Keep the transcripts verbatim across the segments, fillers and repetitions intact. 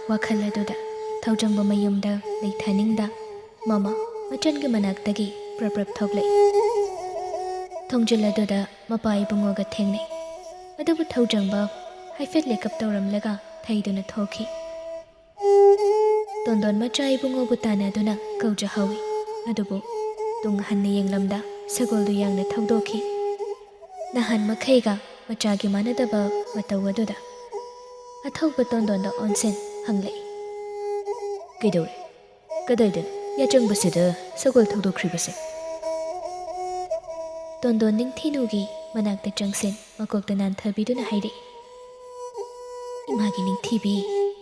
ꯋꯥꯈꯜ ꯑꯗꯨꯗ ꯊꯧꯖꯪꯕ ꯃꯌꯨꯝꯗ ꯂꯩꯊꯅꯤꯡꯗ ꯃꯃꯥ ꯃꯆꯟꯒꯤ ꯃꯅꯥꯛꯇꯒꯤ ꯄ꯭ꯔꯞ ꯄ꯭ꯔꯞ ꯊꯣꯛꯂꯛꯏ꯫ ꯊꯣꯡꯖꯤꯜ ꯑꯗꯨꯗ ꯃꯄꯥ ꯏꯕꯨꯡꯉꯣꯒ ꯊꯦꯡꯅꯩ꯫ ꯑꯗꯨꯕꯨ ꯊꯧꯖꯪꯕ ꯍꯥꯏꯐꯦꯠ ꯂꯦꯀꯞ ꯇꯧꯔꯝꯂꯒ ꯊꯩꯗꯨꯅ ꯊꯣꯛꯈꯤ꯫ ꯇꯣꯟꯗꯣꯟ ꯃꯆꯥ ꯏꯕꯨꯡꯉꯣꯕꯨ ꯇꯥꯟꯅꯗꯨꯅ ꯀꯧꯖꯍꯧꯏ꯫ ꯑꯗꯨꯕꯨ ꯇꯨꯡ ꯍꯟꯅ ꯌꯦꯡꯂꯝꯗ ꯁꯒꯣꯜꯗꯨ ꯌꯥꯡꯅ ꯊꯧꯗꯣꯛꯈꯤ꯫ ꯅꯍꯥꯟ ꯃꯈꯩꯒ ꯃꯆꯥꯒꯤ ꯃꯥꯟꯅꯗꯕ ꯃꯇꯧ ꯑꯗꯨꯗ ꯑꯊꯧꯕ ꯇꯣꯟꯗꯣꯟꯗ ꯑꯣꯟꯁꯤꯟ ꯍꯪꯂꯛꯏ꯫ "ꯀꯩꯗꯧꯔꯦ? ꯀꯗꯥꯏꯗ ꯌꯥꯆꯪꯕꯁꯤꯗ ꯁꯒꯣꯜ ꯊꯧꯗꯣꯛꯈ꯭ꯔꯤꯕꯁꯦ?" ꯇꯣꯟꯗꯣꯟ ꯅꯤꯡꯊꯤꯅꯨꯒꯤ ꯃꯅꯥꯛꯇ ꯆꯪꯁꯤꯟ ꯃꯀꯣꯛꯇ ꯅꯥꯟꯊꯕꯤꯗꯨꯅ ꯍꯥꯏꯔꯛꯏ꯫ "ꯏꯃꯥꯒꯤ ꯅꯤꯡꯊꯤꯕꯤ,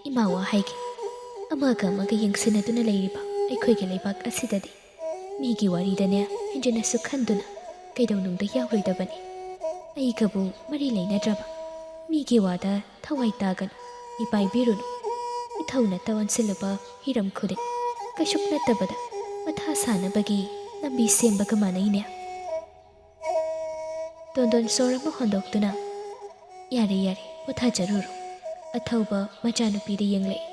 ꯏꯃꯥ ꯋꯥ ꯍꯥꯏꯒꯦ꯫ ꯑꯃꯒ ꯑꯃꯒ ꯌꯦꯡꯁꯤꯟꯅꯗꯨꯅ ꯂꯩꯔꯤꯕ ꯑꯩꯈꯣꯏꯒꯤ ꯂꯩꯕꯥꯛ ꯑꯁꯤꯗꯗꯤ ꯃꯤꯒꯤ ꯋꯥꯔꯤꯗꯅꯦ ꯍꯦꯟꯖꯤꯟꯅꯁꯨ ꯈꯟꯗꯨꯅ ꯀꯩꯗꯧꯅꯨꯡꯗ ꯌꯥꯎꯔꯣꯏꯗꯕꯅꯤ꯫ ꯑꯩꯒꯕꯨ ꯃꯔꯤ ꯂꯩꯅꯗ꯭ꯔꯕ ꯃꯤꯒꯤ ꯋꯥꯗ ꯊꯋꯥꯏ ꯇꯥꯒꯅꯨ, ꯃꯤꯄꯥꯏ ꯄꯤꯔꯨꯅꯨ꯫ ꯏꯊꯧꯅ ꯇꯧꯍꯟꯁꯤꯜꯂꯨꯕ ꯍꯤꯔꯝ ꯈꯨꯗꯤꯡ ꯀꯩꯁꯨ ꯅꯠꯇꯕꯗ ꯃꯊꯥ ꯁꯥꯅꯕꯒꯤ ꯂꯝꯕꯤ ꯁꯦꯝꯕꯒ ꯃꯥꯟꯅꯩꯅꯦ꯫" ꯇꯣꯟꯗꯣꯟ ꯁꯣꯔ ꯑꯃ ꯍꯣꯟꯗꯣꯛꯇꯨꯅ, "ꯌꯥꯔꯦ, ꯌꯥꯔꯦ, ꯄꯣꯊꯥꯖꯔꯨꯔꯣ꯫" ꯑꯊꯧꯕ ꯃꯆꯥꯅꯨꯄꯤꯗ ꯌꯦꯡꯂꯛꯏ꯫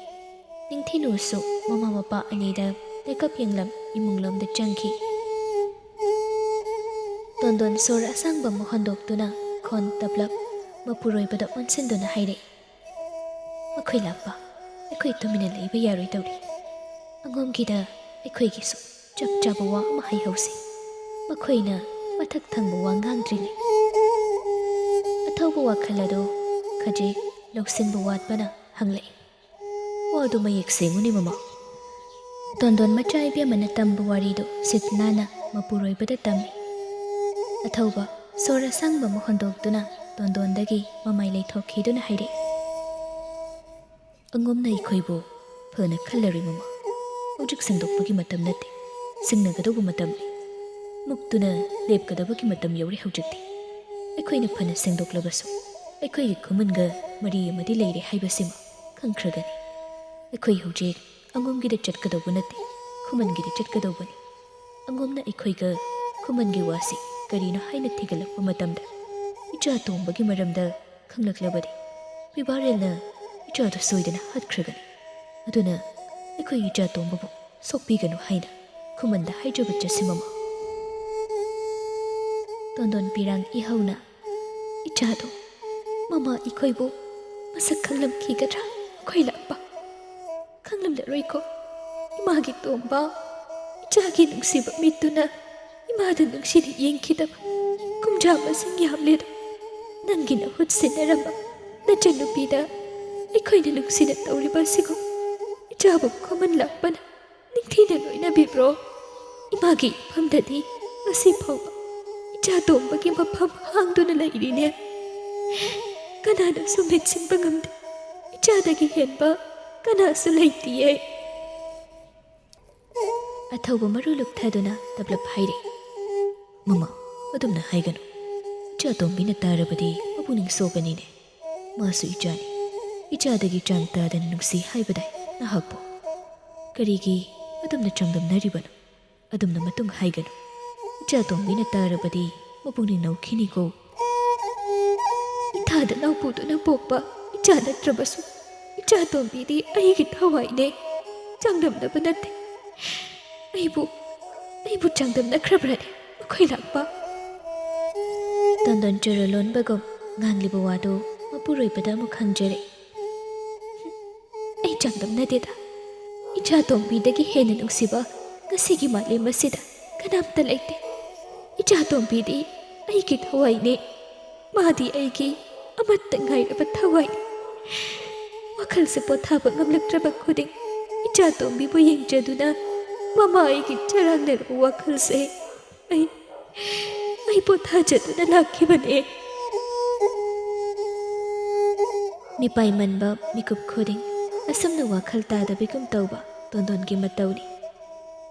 ꯅꯤꯡꯊꯤꯅꯨꯁꯨ ꯃꯃꯥ ꯃꯄꯥ ꯑꯅꯤꯗ ꯂꯩꯀꯞ ꯌꯦꯡꯂꯝ ꯏꯃꯨꯡꯂꯣꯝꯗ ꯆꯪꯈꯤ꯫ ꯇꯣꯟꯗꯣꯟ ꯁꯣꯔ ꯑꯁꯥꯡꯕ ꯑꯃ ꯍꯣꯟꯗꯣꯛꯇꯨꯅ ꯈꯣꯟ ꯇꯞꯂꯞ ꯃꯄꯨꯔꯣꯏꯕꯗ ꯑꯣꯟꯁꯤꯟꯗꯨꯅ ꯍꯥꯏꯔꯛꯏ꯫ "ꯃꯈꯣꯏ ꯂꯥꯛꯄ, ꯑꯩꯈꯣꯏ ꯇꯨꯃꯤꯟꯅ ꯂꯩꯕ ꯌꯥꯔꯣꯏꯗꯧꯔꯤ꯫ ꯑꯉꯣꯝꯒꯤꯗ ꯑꯩꯈꯣꯏꯒꯤꯁꯨ ꯆꯞ ꯆꯥꯕ ꯋꯥ ꯑꯃ ꯍꯥꯏꯍꯧꯁꯤ꯫ ꯃꯈꯣꯏꯅ ꯃꯊꯛ ꯊꯪꯕ ꯋꯥ ꯉꯥꯡꯗ꯭ꯔꯤꯉꯩ꯫" ꯑꯊꯧꯕ ꯋꯥꯈꯜ ꯑꯗꯨ ꯈꯖꯤꯛ ꯂꯧꯁꯤꯟꯕ ꯋꯥꯠꯄꯅ ꯍꯪꯂꯛꯏ꯫ "ꯋꯥꯗꯨ ꯃꯌꯦꯛ ꯁꯦꯡꯉꯨꯅꯦ ꯃꯃꯥ꯫" ꯇꯣꯟꯗꯣꯟ ꯃꯆꯥ ꯏꯕꯦꯝꯃꯅ ꯇꯝꯕ ꯋꯥꯔꯤꯗꯨ ꯁꯤꯠ ꯅꯥꯟꯅ ꯃꯄꯨꯔꯣꯏꯕꯗ ꯇꯝꯃꯤ꯫ ꯑꯊꯧꯕ ꯁꯣꯔ ꯑꯁꯥꯡꯕ ꯑꯃ ꯍꯣꯟꯗꯣꯛꯇꯨꯅ ꯇꯣꯟꯗꯣꯟꯗꯒꯤ ꯃꯃꯥꯏ ꯂꯩꯊꯣꯛꯈꯤꯗꯨꯅ ꯍꯥꯏꯔꯛꯏ꯫ "ꯑꯉꯣꯝꯅ ꯑꯩꯈꯣꯏꯕꯨ ꯐꯅ ꯈꯜꯂꯔꯣꯏ ꯃꯃꯥ꯫ ꯍꯧꯖꯤꯛ ꯁꯦꯡꯗꯣꯛꯄꯒꯤ ꯃꯇꯝ ꯅꯠꯇꯦ, ꯁꯤꯡꯅꯒꯗꯧꯕ ꯃꯇꯝꯅꯤ꯫ ꯃꯨꯛꯇꯨꯅ ꯂꯦꯞꯀꯗꯕꯒꯤ ꯃꯇꯝ ꯌꯧꯔꯦ ꯍꯧꯖꯤꯛꯇꯤ꯫ ꯑꯩꯈꯣꯏꯅ ꯐꯅ ꯁꯦꯡꯗꯣꯛꯂꯕꯁꯨ ꯑꯩꯈꯣꯏꯒꯤ ꯈꯨꯃꯟꯒ ꯃꯔꯤ ꯑꯃꯗꯤ ꯂꯩꯔꯦ ꯍꯥꯏꯕꯁꯤꯃ ꯈꯪꯈ꯭ꯔꯒꯅꯤ꯫ ꯑꯩꯈꯣꯏ ꯍꯧꯖꯤꯛ ꯑꯉꯣꯝꯒꯤꯗ ꯆꯠꯀꯗꯧꯕ ꯅꯠꯇꯦ, ꯈꯨꯃꯟꯒꯤꯗ ꯆꯠꯀꯗꯧꯕꯅꯤ꯫ ꯑꯉꯣꯝꯅ ꯑꯩꯈꯣꯏꯒ ꯈꯨꯃꯟꯒꯤ ꯋꯥꯁꯤ ꯀꯔꯤꯅꯣ ꯍꯥꯏꯅ ꯊꯤꯒꯠꯂꯛꯄ ꯃꯇꯝꯗ ꯏꯆꯥ ꯇꯣꯝꯕꯒꯤ ꯃꯔꯝꯗ ꯈꯪꯂꯛꯂꯕꯗꯤ ꯄꯤꯕꯥꯔꯦꯜꯅ ꯏꯆꯥꯗꯨ ꯁꯣꯏꯗꯅ ꯍꯥꯠꯈ꯭ꯔꯒꯅꯤ꯫ ꯑꯗꯨꯅ ꯑꯩꯈꯣꯏ ꯏꯆꯥ ꯇꯣꯝꯕꯕꯨ ꯁꯣꯛꯄꯤꯒꯅꯨ ꯍꯥꯏꯅ ꯈꯨꯃꯟꯗ ꯍꯥꯏꯖꯕ ꯆꯠꯁꯤ ꯃꯃꯥ꯫ ꯇꯣꯟꯗꯣꯟ ꯄꯤꯔꯥꯡ ꯏꯍꯧꯅ ꯏꯆꯥꯗꯣ ꯃꯃꯥ ꯑꯩꯈꯣꯏꯕꯨ ꯃꯁꯛ ꯈꯪꯂꯝꯈꯤꯒꯗ꯭ꯔꯥ? ꯑꯩꯈꯣꯏ ꯂꯥꯛꯄ ꯈꯪꯂꯝꯂꯔꯣꯏꯀꯣ꯫ ꯏꯃꯥꯒꯤ ꯇꯣꯝꯕ, ꯏꯆꯥꯒꯤ ꯅꯨꯡꯁꯤꯕ ꯃꯤꯠꯇꯨꯅ ꯏꯃꯥꯗ ꯅꯨꯡꯁꯤꯅ ꯌꯦꯡꯈꯤꯗꯕ ꯀꯨꯝꯖꯥ ꯃꯁꯤꯡ ꯌꯥꯝꯂꯦꯗꯣ꯫ ꯅꯪꯒꯤ ꯅꯍꯨꯠ ꯁꯤꯟꯅꯔꯝꯕ ꯅꯆꯟꯅꯨꯄꯤꯗ ꯑꯩꯈꯣꯏꯅ ꯅꯨꯡꯁꯤꯅ ꯇꯧꯔꯤꯕ ꯑꯁꯤꯕꯨ ꯏꯆꯥꯕꯨ ꯈꯨꯃꯟ ꯂꯥꯛꯄꯅ ꯅꯤꯡꯊꯤꯅ ꯂꯣꯏꯅꯕꯤꯕ꯭ꯔꯣ? ꯏꯃꯥꯒꯤ ꯏꯐꯝꯗꯗꯤ ꯉꯁꯤ ꯐꯥꯎꯕ ꯏꯆꯥ ꯇꯣꯝꯕꯒꯤ ꯃꯐꯝ ꯍꯥꯡꯗꯨꯅ ꯂꯩꯔꯤꯅꯦ꯫ ꯀꯅꯥꯅꯁꯨ ꯃꯤꯠꯁꯤꯟꯕ ꯉꯝꯗꯦ꯫ ꯏꯆꯥꯗꯒꯤ ꯍꯦꯟꯕ ꯀꯅꯥꯁꯨ ꯂꯩꯇꯤꯌꯦ꯫ ꯑꯊꯧꯕ ꯃꯔꯨ ꯂꯨꯞꯊꯗꯨꯅ ꯇꯞꯂꯞ ꯍꯥꯏꯔꯦ, "ꯃꯃꯥ, ꯑꯗꯨꯝꯅ ꯍꯥꯏꯒꯅꯨ꯫ ꯏꯆꯥ ꯇꯣꯝꯕꯤꯅ ꯇꯥꯔꯕꯗꯤ ꯃꯄꯨꯛꯅꯤꯡ ꯁꯣꯛꯀꯅꯤꯅꯦ꯫ ꯃꯥꯁꯨ ꯏꯆꯥꯅꯤ꯫ ꯏꯆꯥꯗꯒꯤ ꯆꯥꯡ ꯇꯥꯗꯅ ꯅꯨꯡꯁꯤ ꯍꯥꯏꯕꯗꯥꯏ ꯅꯍꯥꯛꯄꯨ? ꯀꯔꯤꯒꯤ ꯑꯗꯨꯝꯅ ꯆꯥꯡꯗꯝꯅꯔꯤꯕꯅꯣ? ꯑꯗꯨꯝꯅ ꯃꯇꯨꯡ ꯍꯥꯏꯒꯅꯨ꯫ ꯏꯆꯥ ꯇꯣꯝꯕꯤꯅ ꯇꯥꯔꯕꯗꯤ ꯃꯄꯨꯛꯅꯤꯡ ꯅꯧꯈꯤꯅꯤꯀꯣ꯫ ꯏꯊꯥꯗ ꯅꯥꯎꯄꯨꯗꯨꯅ ꯄꯣꯛꯄ ꯏꯆꯥ ꯅꯠꯇ꯭ꯔꯕꯁꯨ ꯏꯆꯥ ꯇꯣꯝꯕꯤꯗꯤ ꯑꯩꯒꯤ ꯊꯋꯥꯏꯅꯦ꯫ ꯆꯥꯡꯗꯝꯅꯕ ꯅꯠꯇꯦ꯫ ꯑꯩꯕꯨ, ꯑꯩꯕꯨ ꯆꯥꯡꯗꯝꯅꯈ꯭ꯔꯕ꯭ꯔꯅꯦ ꯃꯈꯣꯏ ꯂꯥꯛꯄ?" ꯇꯣꯟꯗꯣꯟ ꯆꯨꯔ ꯂꯣꯟꯕꯒꯨꯝ ꯉꯥꯡꯂꯤꯕ ꯋꯥꯗꯨ ꯃꯄꯨꯔꯣꯏꯕꯗ ꯑꯃꯨꯛ ꯍꯪꯖꯔꯦ꯫ "ꯑꯩ ꯆꯥꯡꯗꯝꯅꯗꯦꯗ꯫ ꯏꯆꯥ ꯇꯣꯝꯕꯤꯗꯒꯤ ꯍꯦꯟꯅ ꯅꯨꯡꯁꯤꯕ ꯉꯁꯤꯒꯤ ꯃꯥꯂꯦꯝ ꯑꯁꯤꯗ ꯀꯅꯥꯝꯇ ꯂꯩꯇꯦ꯫ ꯏꯆꯥ ꯇꯣꯝꯕꯤꯗꯤ ꯑꯩꯒꯤ ꯊꯋꯥꯏꯅꯦ꯫ ꯃꯥꯗꯤ ꯑꯩꯒꯤ ꯑꯃꯠꯇ ꯉꯥꯏꯔꯕ ꯊꯋꯥꯏꯅꯤ꯫ ꯋꯥꯈꯜꯁꯦ ꯄꯣꯊꯥꯕ ꯉꯝꯂꯛꯇ꯭ꯔꯕ ꯈꯨꯗꯤꯡ ꯏꯆꯥ ꯇꯣꯝꯕꯤꯕꯨ ꯌꯦꯡꯖꯗꯨꯅ ꯃꯃꯥ ꯑꯩꯒꯤ ꯆꯔꯥꯡꯅꯔꯕ ꯋꯥꯈꯜꯁꯦ ꯑꯩ, ꯑꯩ ꯄꯣꯊꯥꯖꯗꯨꯅ ꯂꯥꯛꯈꯤꯕꯅꯦ꯫" ꯃꯤꯄꯥꯏ ꯃꯟꯕ ꯃꯤꯀꯨꯞ ꯈꯨꯗꯤꯡ ꯑꯁꯨꯝꯅ ꯋꯥꯈꯜ ꯇꯥꯗꯕꯤꯒꯨꯝ ꯇꯧꯕ ꯇꯣꯟꯗꯣꯟꯒꯤ ꯃꯇꯧꯅꯤ꯫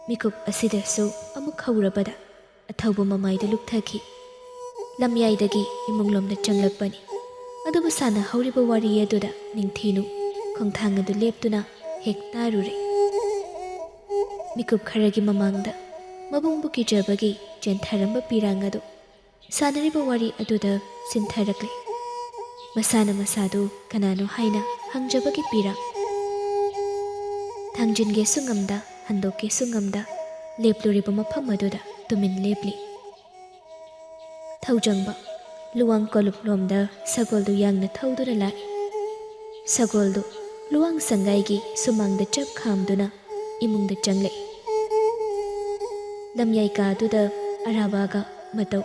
ꯃꯤꯀꯨꯞ ꯑꯁꯤꯗꯁꯨ ꯑꯃꯨꯛ ꯍꯧꯔꯕꯗ ꯑꯊꯧꯕ ꯃꯃꯥꯏꯗꯨ ꯂꯨꯞꯊꯈꯤ꯫ ꯂꯝꯌꯥꯏꯗꯒꯤ ꯏꯃꯨꯡꯂꯣꯝꯗ ꯆꯪꯂꯛꯄꯅꯤ꯫ ꯑꯗꯨꯕꯨ ꯁꯥꯟꯅꯍꯧꯔꯤꯕ ꯋꯥꯔꯤ ꯑꯗꯨꯗ ꯅꯤꯡꯊꯤꯅꯨ ꯈꯣꯡꯊꯥꯡ ꯑꯗꯨ ꯂꯦꯞꯇꯨꯅ ꯍꯦꯛ ꯇꯥꯔꯨꯔꯦ꯫ ꯃꯤꯀꯨꯞ ꯈꯔꯒꯤ ꯃꯃꯥꯡꯗ ꯃꯕꯨꯡꯕꯨ ꯀꯤꯖꯕꯒꯤ ꯆꯦꯟꯊꯔꯝꯕ ꯄꯤꯔꯥꯡ ꯑꯗꯨ ꯁꯥꯟꯅꯔꯤꯕ ꯋꯥꯔꯤ ꯑꯗꯨꯗ ꯁꯤꯟꯊꯔꯛꯂꯦ꯫ ꯃꯁꯥꯅ ꯃꯁꯥꯗꯨ ꯀꯅꯥꯅꯣ ꯍꯥꯏꯅ ꯍꯪꯖꯕꯒꯤ ꯄꯤꯔꯥꯡ꯫ ꯊꯥꯡꯖꯤꯟꯒꯦꯁꯨ ꯉꯝꯗ, ꯍꯟꯗꯣꯛꯀꯦꯁꯨ ꯉꯝꯗ, ꯂꯦꯞꯂꯨꯔꯤꯕ ꯃꯐꯝ ꯑꯗꯨꯗ ꯇꯨꯃꯤꯟ ꯂꯦꯞꯂꯤ꯫ ꯊꯧꯖꯪꯕ ꯂꯨꯋꯥꯡ ꯀꯣꯂꯨꯞꯂꯣꯝꯗ ꯁꯒꯣꯜꯗꯨ ꯌꯥꯡꯅ ꯊꯧꯗꯨꯅ ꯂꯥꯛꯏ꯫ ꯁꯒꯣꯜꯗꯨ ꯂꯨꯋꯥꯡ ꯁꯪꯒꯥꯏꯒꯤ ꯁꯨꯃꯥꯡꯗ ꯆꯞ ꯈꯥꯝꯗꯨꯅ ꯏꯃꯨꯡꯗ ꯆꯪꯂꯛꯏ꯫ ꯂꯝꯌꯥꯏ ꯀꯥꯗꯨꯗ ꯑꯔꯥꯕꯥꯒ ꯃꯇꯧ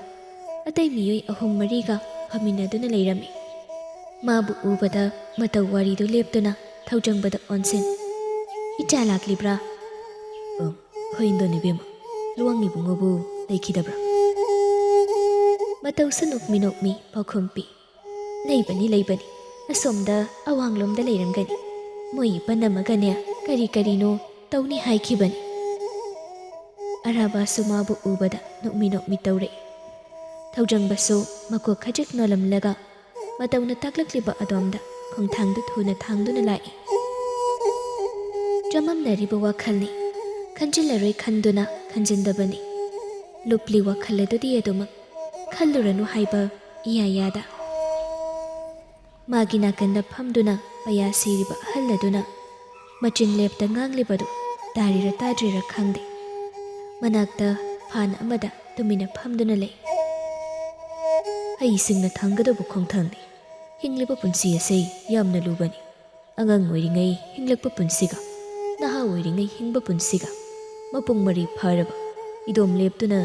ꯑꯇꯩ ꯃꯤꯑꯣꯏ ꯑꯍꯨꯝ ꯃꯔꯤꯒ ꯐꯝꯃꯤꯟꯅꯗꯨꯅ ꯂꯩꯔꯝꯃꯤ꯫ ꯃꯥꯕꯨ ꯎꯕꯗ ꯃꯇꯧ ꯋꯥꯔꯤꯗꯨ ꯂꯦꯞꯇꯨꯅ ꯊꯧꯖꯪꯕꯗ ꯑꯣꯟꯁꯤꯟ, "ꯏꯆꯥ ꯂꯥꯛꯂꯤꯕ꯭ꯔꯥ?" "ꯑ, ꯍꯣꯏ, ꯏꯟꯗꯣꯟ ꯏꯕꯦꯝꯃ, ꯂꯨꯋꯥꯡ ꯏꯕꯨꯡꯉꯣꯕꯨ ꯂꯩꯈꯤꯗꯕ꯭ꯔꯥ?" ꯃꯇꯧꯁꯨ ꯅꯣꯛꯃꯤ ꯅꯣꯛꯃꯤ ꯄꯥꯎꯈꯨꯝ ꯄꯤ, "ꯂꯩꯕꯅꯤ, ꯂꯩꯕꯅꯤ, ꯑꯁꯣꯝꯗ ꯑꯋꯥꯡꯂꯣꯝꯗ ꯂꯩꯔꯝꯒꯅꯤ꯫ ꯃꯣꯏ ꯏꯄꯟ ꯑꯃꯒꯅꯦ ꯀꯔꯤ ꯀꯔꯤꯅꯣ ꯇꯧꯅꯤ ꯍꯥꯏꯈꯤꯕꯅꯤ꯫" ꯑꯔꯥꯕꯥꯁꯨ ꯃꯥꯕꯨ ꯎꯕꯗ ꯅꯣꯛꯃꯤ ꯅꯣꯛꯃꯤ ꯇꯧꯔꯛꯏ꯫ ꯊꯧꯖꯪꯕꯁꯨ ꯃꯀꯣꯛ ꯈꯖꯤꯛ ꯅꯣꯜꯂꯝꯂꯒ ꯃꯇꯧꯅ ꯇꯥꯛꯂꯛꯂꯤꯕ ꯑꯗꯣꯝꯗ ꯈꯣꯡꯊꯥꯡꯗꯨ ꯊꯨꯅ ꯊꯥꯡꯗꯨꯅ ꯂꯥꯛꯏ꯫ ꯆꯃꯝꯅꯔꯤꯕ ꯋꯥꯈꯜꯅꯤ, ꯈꯟꯖꯤꯜꯂꯔꯣꯏ ꯈꯟꯗꯨꯅ ꯈꯟꯖꯤꯟꯗꯕꯅꯤ꯫ ꯂꯨꯞꯂꯤ ꯋꯥꯈꯜ ꯑꯗꯨꯗꯤ ꯑꯗꯨꯃꯛ ꯈꯜꯂꯨꯔꯅꯨ ꯍꯥꯏꯕ ꯏꯌꯥ ꯌꯥꯗ꯫ ꯃꯥꯒꯤ ꯅꯥꯀꯟꯗ ꯐꯝꯗꯨꯅ ꯄꯩꯌꯥ ꯁꯤꯔꯤꯕ ꯑꯍꯜ ꯑꯗꯨꯅ ꯃꯆꯤꯟ ꯂꯦꯞꯇ ꯉꯥꯡꯂꯤꯕꯗꯨ ꯇꯥꯔꯤꯔ ꯇꯥꯗ꯭ꯔꯤꯔ ꯈꯪꯗꯦ꯫ ꯃꯅꯥꯛꯇ ꯐꯥꯟ ꯑꯃꯗ ꯇꯨꯃꯤꯟꯅ ꯐꯝꯗꯨꯅ ꯂꯩ꯫ ꯍꯩꯁꯤꯡꯅ ꯊꯥꯡꯒꯗꯕ ꯈꯣꯡꯊꯥꯡꯅꯤ꯫ ꯍꯤꯡꯂꯤꯕ ꯄꯨꯟꯁꯤ ꯑꯁꯤ ꯌꯥꯝꯅ ꯂꯨꯕꯅꯤ꯫ ꯑꯉꯥꯡ ꯑꯣꯏꯔꯤꯉꯩ ꯍꯤꯡꯂꯛꯄ ꯄꯨꯟꯁꯤꯒ, ꯅꯍꯥ ꯑꯣꯏꯔꯤꯉꯩ ꯍꯤꯡꯕ ꯄꯨꯟꯁꯤꯒ, ꯃꯄꯨꯡ ꯃꯔꯩ ꯐꯥꯔꯕ ꯏꯗꯣꯝ ꯂꯦꯞꯇꯨꯅ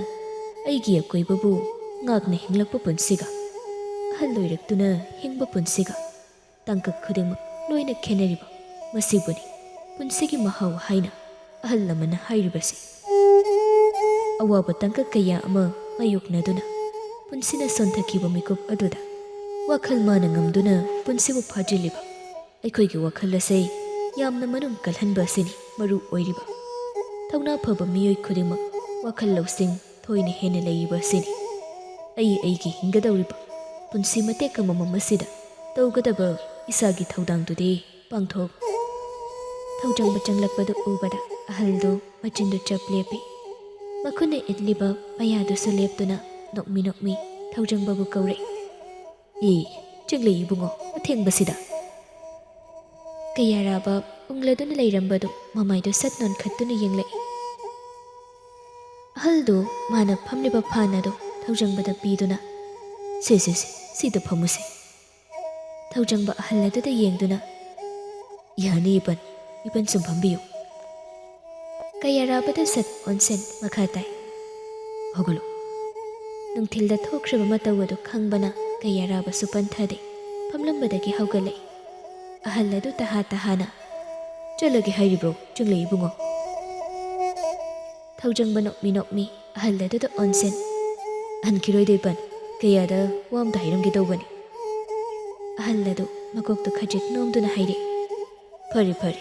ꯑꯩꯒꯤ ꯑꯀꯣꯏꯕꯕꯨ ꯉꯥꯛꯅ ꯍꯤꯡꯂꯛꯄ ꯄꯨꯟꯁꯤꯒ, ꯑꯍꯜ ꯑꯣꯏꯔꯛꯇꯨꯅ ꯍꯤꯡꯕ ꯄꯨꯟꯁꯤꯒ, ꯇꯥꯡꯀꯛ ꯈꯨꯗꯤꯡꯃꯛ ꯂꯣꯏꯅ ꯈꯦꯠꯅꯔꯤꯕ, ꯃꯁꯤꯕꯨꯅꯤ ꯄꯨꯟꯁꯤꯒꯤ ꯃꯍꯥꯎ ꯍꯥꯏꯅ ꯑꯍꯜ ꯂꯃꯟꯅ ꯍꯥꯏꯔꯤꯕꯁꯤ꯫ ꯑꯋꯥꯕ ꯇꯥꯡꯀꯛ ꯀꯌꯥ ꯑꯃ ꯃꯥꯌꯣꯛꯅꯗꯨꯅ ꯄꯨꯟꯁꯤꯅ ꯁꯣꯟꯊꯈꯤꯕ ꯃꯤꯀꯨꯞ ꯑꯗꯨꯗ ꯋꯥꯈꯜ ꯃꯥꯅ ꯉꯝꯗꯨꯅ ꯄꯨꯟꯁꯤꯕꯨ ꯐꯥꯖꯤꯜꯂꯤꯕ ꯑꯩꯈꯣꯏꯒꯤ ꯋꯥꯈꯜ ꯑꯁꯤ ꯌꯥꯝꯅ ꯃꯅꯨꯡ ꯀꯜꯍꯟꯕ ꯑꯁꯤꯅꯤ ꯃꯔꯨ ꯑꯣꯏꯔꯤꯕ꯫ ꯊꯧꯅꯥ ꯐꯕ ꯃꯤꯑꯣꯏ ꯈꯨꯗꯤꯡꯃꯛ ꯋꯥꯈꯜ ꯂꯧꯁꯤꯡ ꯊꯣꯏꯅ ꯍꯦꯟꯅ ꯂꯩꯔꯤꯕ ꯑꯁꯤꯅꯤ꯫ ꯑꯩ ꯑꯩꯒꯤ ꯍꯤꯡꯒꯗꯧꯔꯤꯕ ꯄꯨꯟꯁꯤ ꯃꯇꯦꯛ ꯑꯃꯃꯝ ꯑꯁꯤꯗ ꯇꯧꯒꯗꯕ ꯏꯁꯥꯒꯤ ꯊꯧꯗꯥꯡꯗꯨꯗꯤ ꯄꯥꯡꯊꯣꯛ꯫ ꯊꯧꯖꯪꯕ ꯆꯪꯂꯛꯄꯗꯨ ꯎꯕꯗ ꯑꯍꯜꯗꯨ ꯃꯆꯤꯟꯗꯨ ꯆꯞ ꯂꯦꯞꯄꯤ꯫ ꯃꯈꯨꯠꯅ ꯏꯠꯂꯤꯕ ꯄꯩꯌꯥꯗꯨꯁꯨ ꯂꯦꯞꯇꯨꯅ ꯅꯣꯛꯃꯤ ꯅꯣꯛꯃꯤ ꯊꯧꯖꯪꯕꯕꯨ ꯀꯧꯔꯛꯏ꯫ "ꯑꯦ, ꯆꯤꯡꯂꯩ ꯏꯕꯨꯡꯉꯣ, ꯑꯊꯦꯡꯕꯁꯤꯗ!" ꯀꯌꯥꯔꯥꯕ ꯎꯪꯂꯗꯨꯅ ꯂꯩꯔꯝꯕꯗꯨ ꯃꯃꯥꯏꯗꯨ ꯁꯠ ꯅꯣꯟꯈꯠꯇꯨꯅ ꯌꯦꯡꯂꯛꯏ꯫ ꯑꯍꯜꯗꯨ ꯃꯥꯅ ꯐꯝꯂꯤꯕ ꯐꯥꯟ ꯑꯗꯨ ꯊꯧꯖꯪꯕꯗ ꯄꯤꯗꯨꯅ, "ꯁꯦ, ꯁꯦ, ꯁꯦ, ꯁꯤꯗ ꯐꯝꯃꯨꯁꯦ"꯫ ꯊꯧꯖꯪꯕ ꯑꯍꯜ ꯑꯗꯨꯗ ꯌꯦꯡꯗꯨꯅ, "ꯌꯥꯅꯤ ꯏꯄꯟ, ꯏꯄꯟ ꯁꯨꯝ ꯐꯝꯕꯤꯌꯨ"꯫ ꯀꯌꯥꯔꯥꯕꯗ ꯁꯠ ꯑꯣꯟꯁꯤꯟ ꯃꯈꯥ ꯇꯥꯏ꯫ "ꯍꯧꯒꯠꯂꯨ"꯫ ꯅꯨꯡꯊꯤꯜꯗ ꯊꯣꯛꯈ꯭ꯔꯤꯕ ꯃꯇꯧ ꯑꯗꯨ ꯈꯪꯕꯅ ꯀꯌꯥꯔꯥꯕꯁꯨ ꯄꯟꯊꯗꯦ, ꯐꯝꯂꯝꯕꯗꯒꯤ ꯍꯧꯒꯠꯂꯛꯏ꯫ ꯑꯍꯜ ꯑꯗꯨ ꯇꯍꯥ ꯇꯍꯥꯅ, "ꯆꯠꯂꯒꯦ ꯍꯥꯏꯔꯤꯕ꯭ꯔꯣ? ꯆꯪꯂꯛꯏ ꯏꯕꯨꯡꯉꯣ"꯫ ꯊꯧꯖꯪꯕ ꯅꯣꯛꯃꯤ ꯅꯣꯛꯃꯤ ꯑꯍꯜ ꯑꯗꯨꯗ ꯑꯣꯟꯁꯤꯟ, "ꯍꯟꯈꯤꯔꯣꯏꯗ ꯏꯄꯟ, ꯀꯌꯥꯗ ꯋꯥ ꯑꯝꯇ ꯍꯥꯏꯔꯝꯒꯦ ꯇꯧꯕꯅꯤ"꯫ ꯑꯍꯜ ꯑꯗꯨ ꯃꯀꯣꯛꯇꯨ ꯈꯖꯤꯛ ꯅꯣꯝꯗꯨꯅ ꯍꯥꯏꯔꯛꯏ, "ꯐꯔꯦ, ꯐꯔꯦ"꯫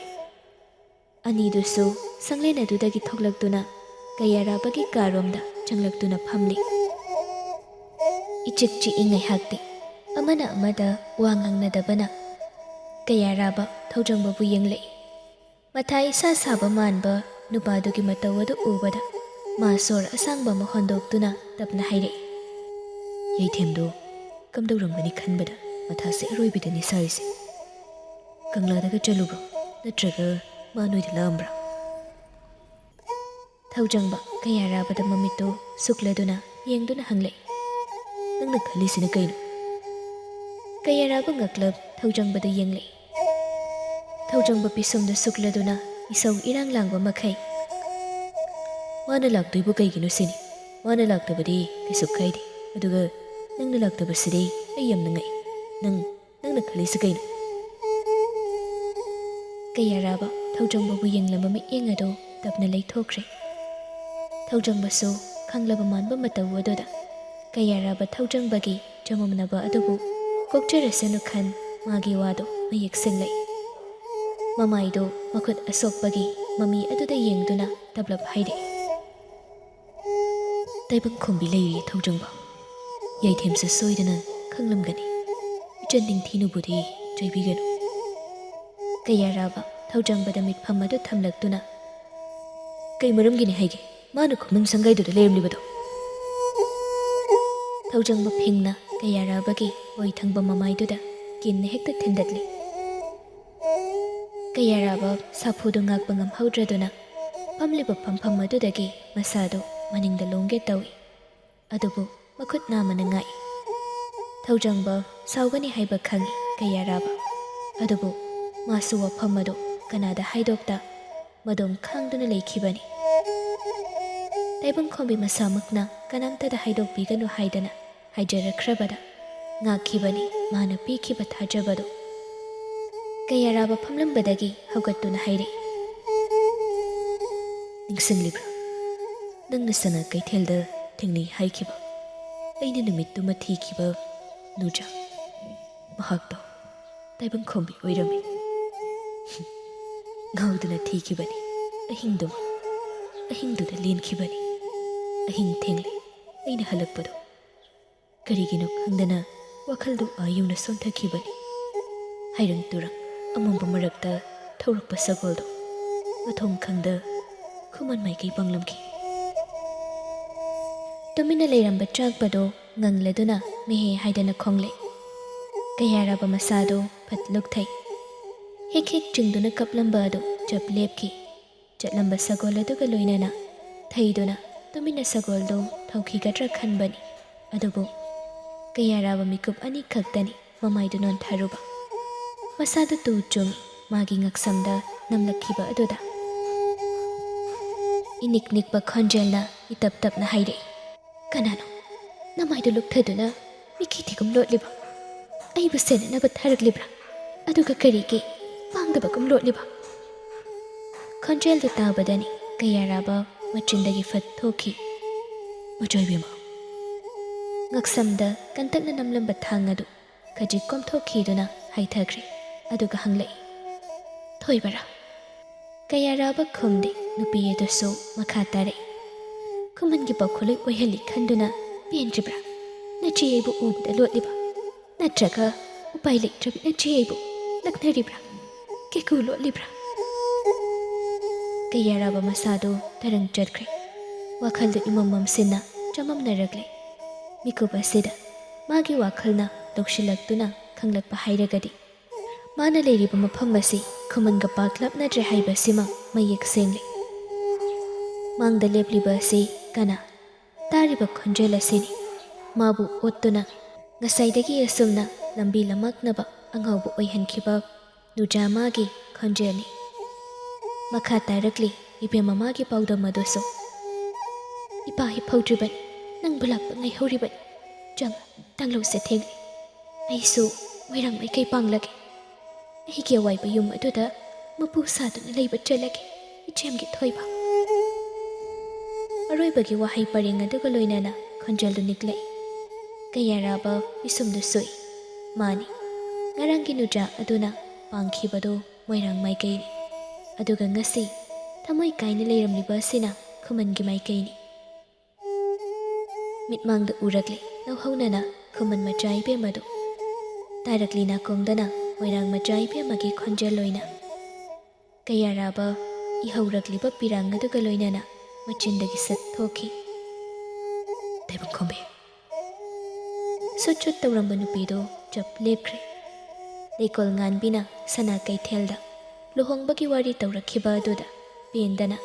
ꯑꯅꯤꯗꯨꯁꯨ ꯁꯪꯂꯦꯟ ꯑꯗꯨꯗꯒꯤ ꯊꯣꯛꯂꯛꯇꯨꯅ ꯀꯌꯥꯔꯥꯕꯒꯤ ꯀꯥꯔꯣꯝꯗ ꯆꯪꯂꯛꯇꯨꯅ ꯐꯝꯂꯤ꯫ ꯏꯆꯤꯛ ꯆꯤꯛꯏ ꯉꯥꯏꯍꯥꯛꯇꯤ꯫ ꯑꯃꯅ ꯑꯃꯗ ꯋꯥ ꯉꯥꯡꯅꯗꯕꯅ ꯀꯌꯥꯔꯥꯕ ꯊꯧꯖꯪꯕꯕꯨ ꯌꯦꯡꯂꯛꯏ꯫ ꯃꯊꯥ ꯏꯁꯥ ꯁꯥꯕ ꯃꯥꯟꯕ ꯅꯨꯄꯥꯗꯨꯒꯤ ꯃꯇꯧ ꯑꯗꯨ ꯎꯕꯗ ꯃꯥ ꯁꯣꯔ ꯑꯁꯥꯡꯕ ꯑꯃ ꯍꯣꯟꯗꯣꯛꯇꯨꯅ ꯇꯞꯅ ꯍꯥꯏꯔꯛꯏ, "ꯌꯥꯏꯊꯦꯝꯗꯣ ꯀꯝꯗꯧꯔꯝꯒꯅꯤ ꯈꯟꯕꯗ ꯃꯊꯥꯁꯦ ꯑꯔꯣꯏꯕꯤꯗꯅꯤ ꯁꯥꯔꯤꯁꯦ꯫ ꯀꯪꯂꯥꯗꯒ ꯆꯠꯂꯨꯕ꯭ꯔꯣ? ꯅꯠꯇ꯭ꯔꯒ ꯃꯥ ꯅꯣꯏꯗ ꯂꯥꯛꯑꯝꯕ꯭ꯔꯥ?" ꯊꯧꯖꯪꯕ ꯀꯌꯥꯔꯥꯕꯗ ꯃꯃꯤꯠꯇꯨ ꯁꯨꯛꯂꯗꯨꯅ ꯌꯦꯡꯗꯨꯅ ꯍꯪꯂꯛꯏ, "ꯅꯪꯅ ꯈꯜꯂꯤꯁꯤꯅ ꯀꯩꯅꯣ?" ꯀꯌꯥꯔꯥꯕ ꯉꯛꯂꯞ ꯊꯧꯖꯪꯕꯗ ꯌꯦꯡꯂꯛꯏ꯫ ꯊꯧꯖꯪꯕ ꯄꯤꯁꯨꯝꯗ ꯁꯨꯛꯂꯗꯨꯅ ꯏꯁꯧ ꯏꯔꯥꯡ ꯂꯥꯡꯕ ꯃꯈꯩ, "ꯃꯥꯅ ꯂꯥꯛꯇꯣꯏꯕꯨ ꯀꯩꯒꯤꯅꯣ ꯁꯤꯅꯤ꯫ ꯃꯥꯅ ꯂꯥꯛꯇꯕꯗꯤ ꯀꯩꯁꯨ ꯀꯥꯏꯗꯦ꯫ ꯑꯗꯨꯒ ꯅꯪꯅ ꯂꯥꯛꯇꯕꯁꯤꯗꯤ ꯑꯩ ꯌꯥꯝꯅ ꯉꯛꯏ꯫ ꯅꯪ, ꯅꯪꯅ ꯈꯜꯂꯤꯁꯤ ꯀꯩꯅꯣ?" ꯀꯌꯥꯔꯥꯕ ꯊꯧꯖꯪꯕꯕꯨ ꯌꯦꯡꯂꯝꯕ ꯃꯤꯠꯌꯦꯡ ꯑꯗꯨ ꯇꯞꯅ ꯂꯩꯊꯣꯛꯈ꯭ꯔꯦ꯫ ꯊꯧꯖꯪꯕꯁꯨ ꯈꯪꯂꯕ ꯃꯥꯟꯕ ꯃꯇꯧ ꯑꯗꯨꯗ ꯀꯌꯥꯔꯥꯕ ꯊꯧꯖꯪꯕꯒꯤ ꯆꯃꯝꯅꯕ ꯑꯗꯨꯕꯨ ꯀꯣꯛꯆꯔꯁꯅꯨ ꯈꯟ ꯃꯥꯒꯤ ꯋꯥꯗꯨ ꯃꯌꯦꯛ ꯁꯦꯡꯂꯛꯏ꯫ ꯃꯃꯥꯏꯗꯨ ꯃꯈꯨꯠ ꯑꯁꯣꯛꯄꯒꯤ ꯃꯃꯤ ꯑꯗꯨꯗ ꯌꯦꯡꯗꯨꯅ ꯇꯞꯂꯞ ꯍꯥꯏꯔꯛꯏ, "ꯇꯥꯏꯕꯪ ꯈꯣꯝꯕꯤ ꯂꯩꯔꯤ ꯊꯧꯖꯪꯕ꯫ ꯌꯥꯏꯊꯦꯝꯁꯨ ꯁꯣꯏꯗꯅ ꯈꯪꯂꯝꯒꯅꯤ꯫ ꯏꯆꯟ ꯅꯤꯡꯊꯤꯅꯨꯕꯨꯗꯤ ꯆꯩꯕꯤꯒꯅꯨ"꯫ ꯀꯌꯥꯔꯥꯕ ꯊꯧꯖꯪꯕꯗ ꯃꯤꯠꯐꯝ ꯑꯗꯨ ꯊꯝꯂꯛꯇꯨꯅ, "ꯀꯩ ꯃꯔꯝꯒꯤꯅꯤ ꯍꯥꯏꯒꯦ ꯃꯥꯅ ꯈꯨꯃꯟ ꯁꯪꯒꯥꯏꯗꯨꯗ ꯂꯩꯔꯝꯂꯤꯕꯗꯣ?" ꯊꯧꯖꯪꯕ ꯐꯤꯡꯅ ꯀꯌꯥꯔꯥꯕꯒꯤ ꯑꯣꯏ ꯊꯪꯕ ꯃꯃꯥꯏꯗꯨꯗ ꯀꯤꯟꯅ ꯍꯦꯛꯇ ꯊꯤꯟꯗꯠꯂꯤ꯫ ꯀꯌꯥꯔꯥꯕ ꯁꯥꯐꯨꯗꯨ ꯉꯥꯛꯄ ꯉꯝꯍꯧꯗ꯭ꯔꯗꯨꯅ ꯐꯝꯂꯤꯕ ꯐꯝꯐꯝ ꯑꯗꯨꯗꯒꯤ ꯃꯁꯥꯗꯨ ꯃꯅꯤꯡꯗ ꯂꯣꯡꯒꯦ ꯇꯧꯏ꯫ ꯑꯗꯨꯕꯨ ꯃꯈꯨꯠ ꯅꯥꯝꯃꯅ ꯉꯥꯛꯏ꯫ ꯊꯧꯖꯪꯕ ꯁꯥꯎꯒꯅꯤ ꯍꯥꯏꯕ ꯈꯪꯏ ꯀꯌꯥꯔꯥꯕ꯫ ꯑꯗꯨꯕꯨ ꯃꯥꯁꯨ ꯋꯥꯐꯝ ꯑꯗꯨ ꯀꯅꯥꯗ ꯍꯥꯏꯗꯣꯛꯇ ꯃꯗꯣꯝ ꯈꯥꯡꯗꯨꯅ ꯂꯩꯈꯤꯕꯅꯤ꯫ ꯇꯥꯏꯕꯪꯈꯣꯝꯕꯤ ꯃꯁꯥꯃꯛꯅ ꯀꯅꯥꯝꯇꯗ ꯍꯥꯏꯗꯣꯛꯄꯤꯒꯅꯨ ꯍꯥꯏꯗꯅ ꯍꯥꯏꯖꯔꯛꯈ꯭ꯔꯕꯗ ꯉꯥꯛꯈꯤꯕꯅꯤ ꯃꯥꯅ ꯄꯤꯈꯤꯕ ꯊꯥꯖꯕꯗꯨ꯫ ꯀꯌꯥꯔꯥꯕ ꯐꯝꯂꯝꯕꯗꯒꯤ ꯍꯧꯒꯠꯇꯨꯅ ꯍꯥꯏꯔꯛꯏ꯫ "ꯅꯤꯡꯁꯤꯡꯂꯤꯕ꯭ꯔꯥ? ꯅꯪꯅ ꯁꯅꯥ ꯀꯩꯊꯦꯜꯗ ꯊꯦꯡꯅꯩ ꯍꯥꯏꯈꯤꯕ, ꯑꯩꯅ ꯅꯨꯃꯤꯠꯇꯨꯃ ꯊꯤꯈꯤꯕ ꯅꯨꯖꯥ? ꯃꯍꯥꯛꯇꯣ ꯇꯥꯏꯕꯪꯈꯣꯝꯕꯤ ꯑꯣꯏꯔꯝꯃꯤ꯫ ꯉꯥꯎꯗꯨꯅ ꯊꯤꯈꯤꯕꯅꯤ ꯑꯍꯤꯡꯗꯨꯃ꯫ ꯑꯍꯤꯡꯗꯨꯗ ꯂꯦꯟꯈꯤꯕꯅꯤ꯫ ꯑꯍꯤꯡ ꯊꯦꯡꯂꯦ ꯑꯩꯅ ꯍꯜꯂꯛꯄꯗꯣ꯫ ꯀꯔꯤꯒꯤꯅꯣ ꯈꯪꯗꯅ ꯋꯥꯈꯜꯗꯨ ꯑꯥ ꯌꯧꯅ ꯁꯣꯟꯊꯈꯤꯕꯅꯤ꯫ ꯍꯩꯔꯪ ꯇꯨꯔꯪ ꯑꯃꯝꯕ ꯃꯔꯛꯇ ꯊꯧꯔꯛꯄ ꯁꯒꯣꯜꯗꯣ ꯃꯊꯣꯡ ꯈꯪꯗ ꯈꯨꯃꯟ ꯃꯥꯏꯀꯩ ꯄꯥꯡꯂꯝꯈꯤ꯫" ꯇꯨꯃꯤꯟꯅ ꯂꯩꯔꯝꯕ ꯆꯥꯛꯄꯗꯣ ꯉꯪꯂꯗꯨꯅ ꯃꯦꯍꯦ ꯍꯥꯏꯗꯅ ꯈꯣꯡꯂꯦ꯫ ꯀꯌꯥꯔꯥꯕ ꯃꯁꯥꯗꯣ ꯐꯠ ꯂꯨꯛꯊꯩ꯫ ꯍꯤꯛ ꯍꯤꯛ ꯆꯤꯡꯗꯨꯅ ꯀꯞꯂꯝꯕ ꯑꯗꯨ ꯆꯞ ꯂꯦꯞꯈꯤ꯫ ꯆꯠꯂꯝꯕ ꯁꯒꯣꯜ ꯑꯗꯨꯒ ꯂꯣꯏꯅꯅ ꯊꯩꯗꯨꯅ ꯇꯨꯃꯤꯟꯅ ꯁꯒꯣꯜꯗꯨ ꯊꯧꯈꯤꯒꯗ꯭ꯔꯥ ꯈꯟꯕꯅꯤ꯫ ꯑꯗꯨꯕꯨ ꯀꯌꯥꯔꯥꯕ ꯃꯤꯀꯨꯞ ꯑꯅꯤ ꯈꯛꯇꯅꯤ ꯃꯃꯥꯏꯗꯨ ꯅꯣꯟꯊꯔꯨꯕ꯫ ꯃꯁꯥꯗꯨ ꯇꯨ ꯆꯨꯡꯏ ꯃꯥꯒꯤ ꯉꯛꯁꯝꯗ ꯅꯝꯂꯛꯈꯤꯕ ꯑꯗꯨꯗ꯫ ꯏꯅꯤꯛ ꯅꯤꯛꯄ ꯈꯣꯟꯖꯦꯜꯅ ꯏꯇꯞ ꯇꯞꯅ ꯍꯥꯏꯔꯛꯏ, "ꯀꯅꯥꯅꯣ ꯅꯃꯥꯏꯗꯨ ꯂꯨꯛꯊꯗꯨꯅ ꯃꯤꯈꯤ ꯊꯤꯒꯨꯝ ꯂꯣꯠꯂꯤꯕ? ꯑꯩꯕꯨ ꯁꯦꯟꯅꯅꯕ ꯊꯥꯔꯛꯂꯤꯕ꯭ꯔꯥ? ꯑꯗꯨꯒ ꯀꯔꯤꯒꯤ ꯄꯥꯡꯗꯕꯒꯨꯝ ꯂꯣꯠꯂꯤꯕ?" ꯈꯣꯟꯖꯦꯜꯗꯨ ꯇꯥꯕꯗꯅꯤ ꯀꯌꯥꯔꯥꯕ ꯃꯆꯤꯟꯗꯒꯤ ꯐꯠ ꯊꯣꯛꯈꯤ, "ꯃꯆꯣꯏꯕꯦꯝꯃ!" ꯉꯛꯁꯝꯗ ꯀꯟꯇꯛꯅ ꯅꯝꯂꯝꯕ ꯊꯥꯡ ꯑꯗꯨ ꯈꯖꯤꯛ ꯀꯣꯝꯊꯣꯛꯈꯤꯗꯨꯅ ꯍꯥꯏꯊꯈ꯭ꯔꯦ꯫ ꯑꯗꯨꯒ ꯍꯪꯂꯛꯏ, "ꯊꯣꯏꯕꯔꯥ?" ꯀꯌꯥꯔꯥꯕ ꯈꯨꯝꯗꯦ꯫ ꯅꯨꯄꯤ ꯑꯗꯨꯁꯨ ꯃꯈꯥ ꯇꯥꯔꯛꯏ, "ꯈꯨꯃꯟꯒꯤ ꯄꯥꯎꯈꯣꯜꯂꯣꯏ ꯑꯣꯏꯍꯜꯂꯤ ꯈꯟꯗꯨꯅ ꯄꯦꯟꯗ꯭ꯔꯤꯕ꯭ꯔꯥ? ꯅꯆꯦ ꯑꯩꯕꯨ ꯎꯕꯗ ꯂꯣꯠꯂꯤꯕ? ꯅꯠꯇ꯭ꯔꯒ ꯎꯄꯥꯏ ꯂꯩꯇ꯭ꯔꯕꯤ ꯅꯆꯦ ꯑꯩꯕꯨ ꯂꯛꯅꯔꯤꯕ꯭ꯔꯥ? ꯀꯦꯀꯨ ꯂꯣꯠꯂꯤꯕ꯭ꯔꯥ?" ꯀꯌꯥꯔꯥꯕ ꯃꯁꯥꯗꯨ ꯇꯔꯪ ꯆꯠꯈ꯭ꯔꯦ꯫ ꯋꯥꯈꯜꯗꯨ ꯏꯃꯝ ꯃꯝꯁꯤꯟꯅ ꯆꯃꯝꯅꯔꯛꯂꯦ꯫ ꯃꯤꯀꯨꯞ ꯑꯁꯤꯗ ꯃꯥꯒꯤ ꯋꯥꯈꯜꯅ ꯂꯧꯁꯤꯜꯂꯛꯇꯨꯅ ꯈꯪꯂꯛꯄ ꯍꯥꯏꯔꯒꯗꯤ, ꯃꯥꯅ ꯂꯩꯔꯤꯕ ꯃꯐꯝ ꯑꯁꯤ ꯈꯨꯃꯟꯒ ꯄꯥꯛ ꯂꯥꯞꯅꯗ꯭ꯔꯦ ꯍꯥꯏꯕꯁꯤꯃ ꯃꯌꯦꯛ ꯁꯦꯡꯂꯦ꯫ ꯃꯥꯡꯗ ꯂꯦꯞꯂꯤꯕ ꯑꯁꯤ ꯀꯅꯥ? ꯇꯥꯔꯤꯕ ꯈꯣꯟꯖꯦꯜ ꯑꯁꯤꯅꯤ꯫ ꯃꯥꯕꯨ ꯑꯣꯠꯇꯨꯅ ꯉꯁꯥꯏꯗꯒꯤ ꯑꯁꯨꯝꯅ ꯂꯝꯕꯤ ꯂꯝꯃꯥꯛꯅꯕ ꯑꯉꯥꯎꯕ ꯑꯣꯏꯍꯟꯈꯤꯕ ꯅꯨꯖꯥ ꯃꯥꯒꯤ ꯈꯣꯟꯖꯦꯜꯅꯤ꯫ ꯃꯈꯥ ꯇꯥꯔꯛꯂꯤ ꯏꯕꯦꯝꯃ ꯃꯥꯒꯤ ꯄꯥꯎꯗꯝ ꯑꯗꯨꯁꯨ꯫ "ꯏꯄꯥ ꯍꯤꯞꯍꯧꯗ꯭ꯔꯤꯕꯅꯤ, ꯅꯪꯕꯨ ꯂꯥꯛꯄ ꯉꯥꯏꯍꯧꯔꯤꯕꯅꯤ꯫ ꯆꯪ, ꯇꯥꯡꯂꯧꯁꯦ ꯊꯦꯡꯂꯦ꯫ ꯑꯩꯁꯨ ꯃꯣꯏꯔꯥꯡ ꯃꯥꯏꯀꯩ ꯄꯥꯡꯂꯒꯦ꯫ ꯑꯩꯒꯤ ꯑꯋꯥꯏꯕ ꯌꯨꯝ ꯑꯗꯨꯗ ꯃꯄꯨ ꯁꯥꯗꯨꯅ ꯂꯩꯕ ꯆꯠꯂꯒꯦ, ꯏꯆꯦꯝꯒꯤ ꯊꯣꯏꯕ"꯫ ꯑꯔꯣꯏꯕꯒꯤ ꯋꯥꯍꯩ ꯄꯔꯦꯡ ꯑꯗꯨꯒ ꯂꯣꯏꯅꯅ ꯈꯣꯟꯖꯦꯜꯗꯨ ꯅꯤꯛꯂꯛꯏ꯫ ꯀꯌꯥꯔꯥꯕ ꯄꯤꯁꯨꯝꯗꯨ ꯁꯨꯏ꯫ ꯃꯥꯅꯤ, ꯉꯔꯥꯡꯒꯤ ꯅꯨꯖꯥ ꯑꯗꯨꯅ ꯄꯥꯡꯈꯤꯕꯗꯨ ꯃꯣꯏꯔꯥꯡ ꯃꯥꯏꯀꯩꯅꯤ꯫ ꯑꯗꯨꯒ ꯉꯁꯤ ꯊꯃꯣꯏ ꯀꯥꯏꯅ ꯂꯩꯔꯝꯂꯤꯕ ꯑꯁꯤꯅ ꯈꯨꯃꯟꯒꯤ ꯃꯥꯏꯀꯩꯅꯤ꯫ ꯃꯤꯠꯃꯥꯡꯗ ꯎꯔꯛꯂꯤ ꯂꯧꯍꯧꯅꯅ ꯈꯨꯃꯟ ꯃꯆꯥ ꯏꯕꯦꯝꯃꯗꯨ꯫ ꯇꯥꯔꯛꯂꯤ ꯅꯥꯀꯣꯡꯗꯅ ꯃꯣꯏꯔꯥꯡ ꯃꯆꯥ ꯏꯕꯦꯝꯃꯒꯤ ꯈꯣꯟꯖꯦꯜ ꯑꯣꯏꯅ꯫ ꯀꯌꯥꯔꯥꯕ ꯏꯍꯧꯔꯛꯂꯤꯕ ꯄꯤꯔꯥꯡ ꯑꯗꯨꯒ ꯂꯣꯏꯅꯅ ꯃꯆꯤꯟꯗꯒꯤ ꯁꯠ ꯊꯣꯛꯈꯤ꯫ "ꯇꯥꯏꯕꯪꯈꯣꯝꯕꯤ"꯫ ꯁꯨꯠ ꯁꯨꯠ ꯇꯧꯔꯝꯕ ꯅꯨꯄꯤꯗꯨ ꯆꯞ ꯂꯦꯞꯈ꯭ꯔꯦ꯫ ꯂꯩꯀꯣꯜ ꯉꯥꯟꯕꯤꯅ ꯁꯅꯥ ꯀꯩꯊꯦꯜꯗ ꯂꯨꯍꯣꯡꯕꯒꯤ ꯋꯥꯔꯤ ꯇꯧꯔꯛꯈꯤꯕ ꯑꯗꯨꯗ ꯄꯦꯟꯗꯅ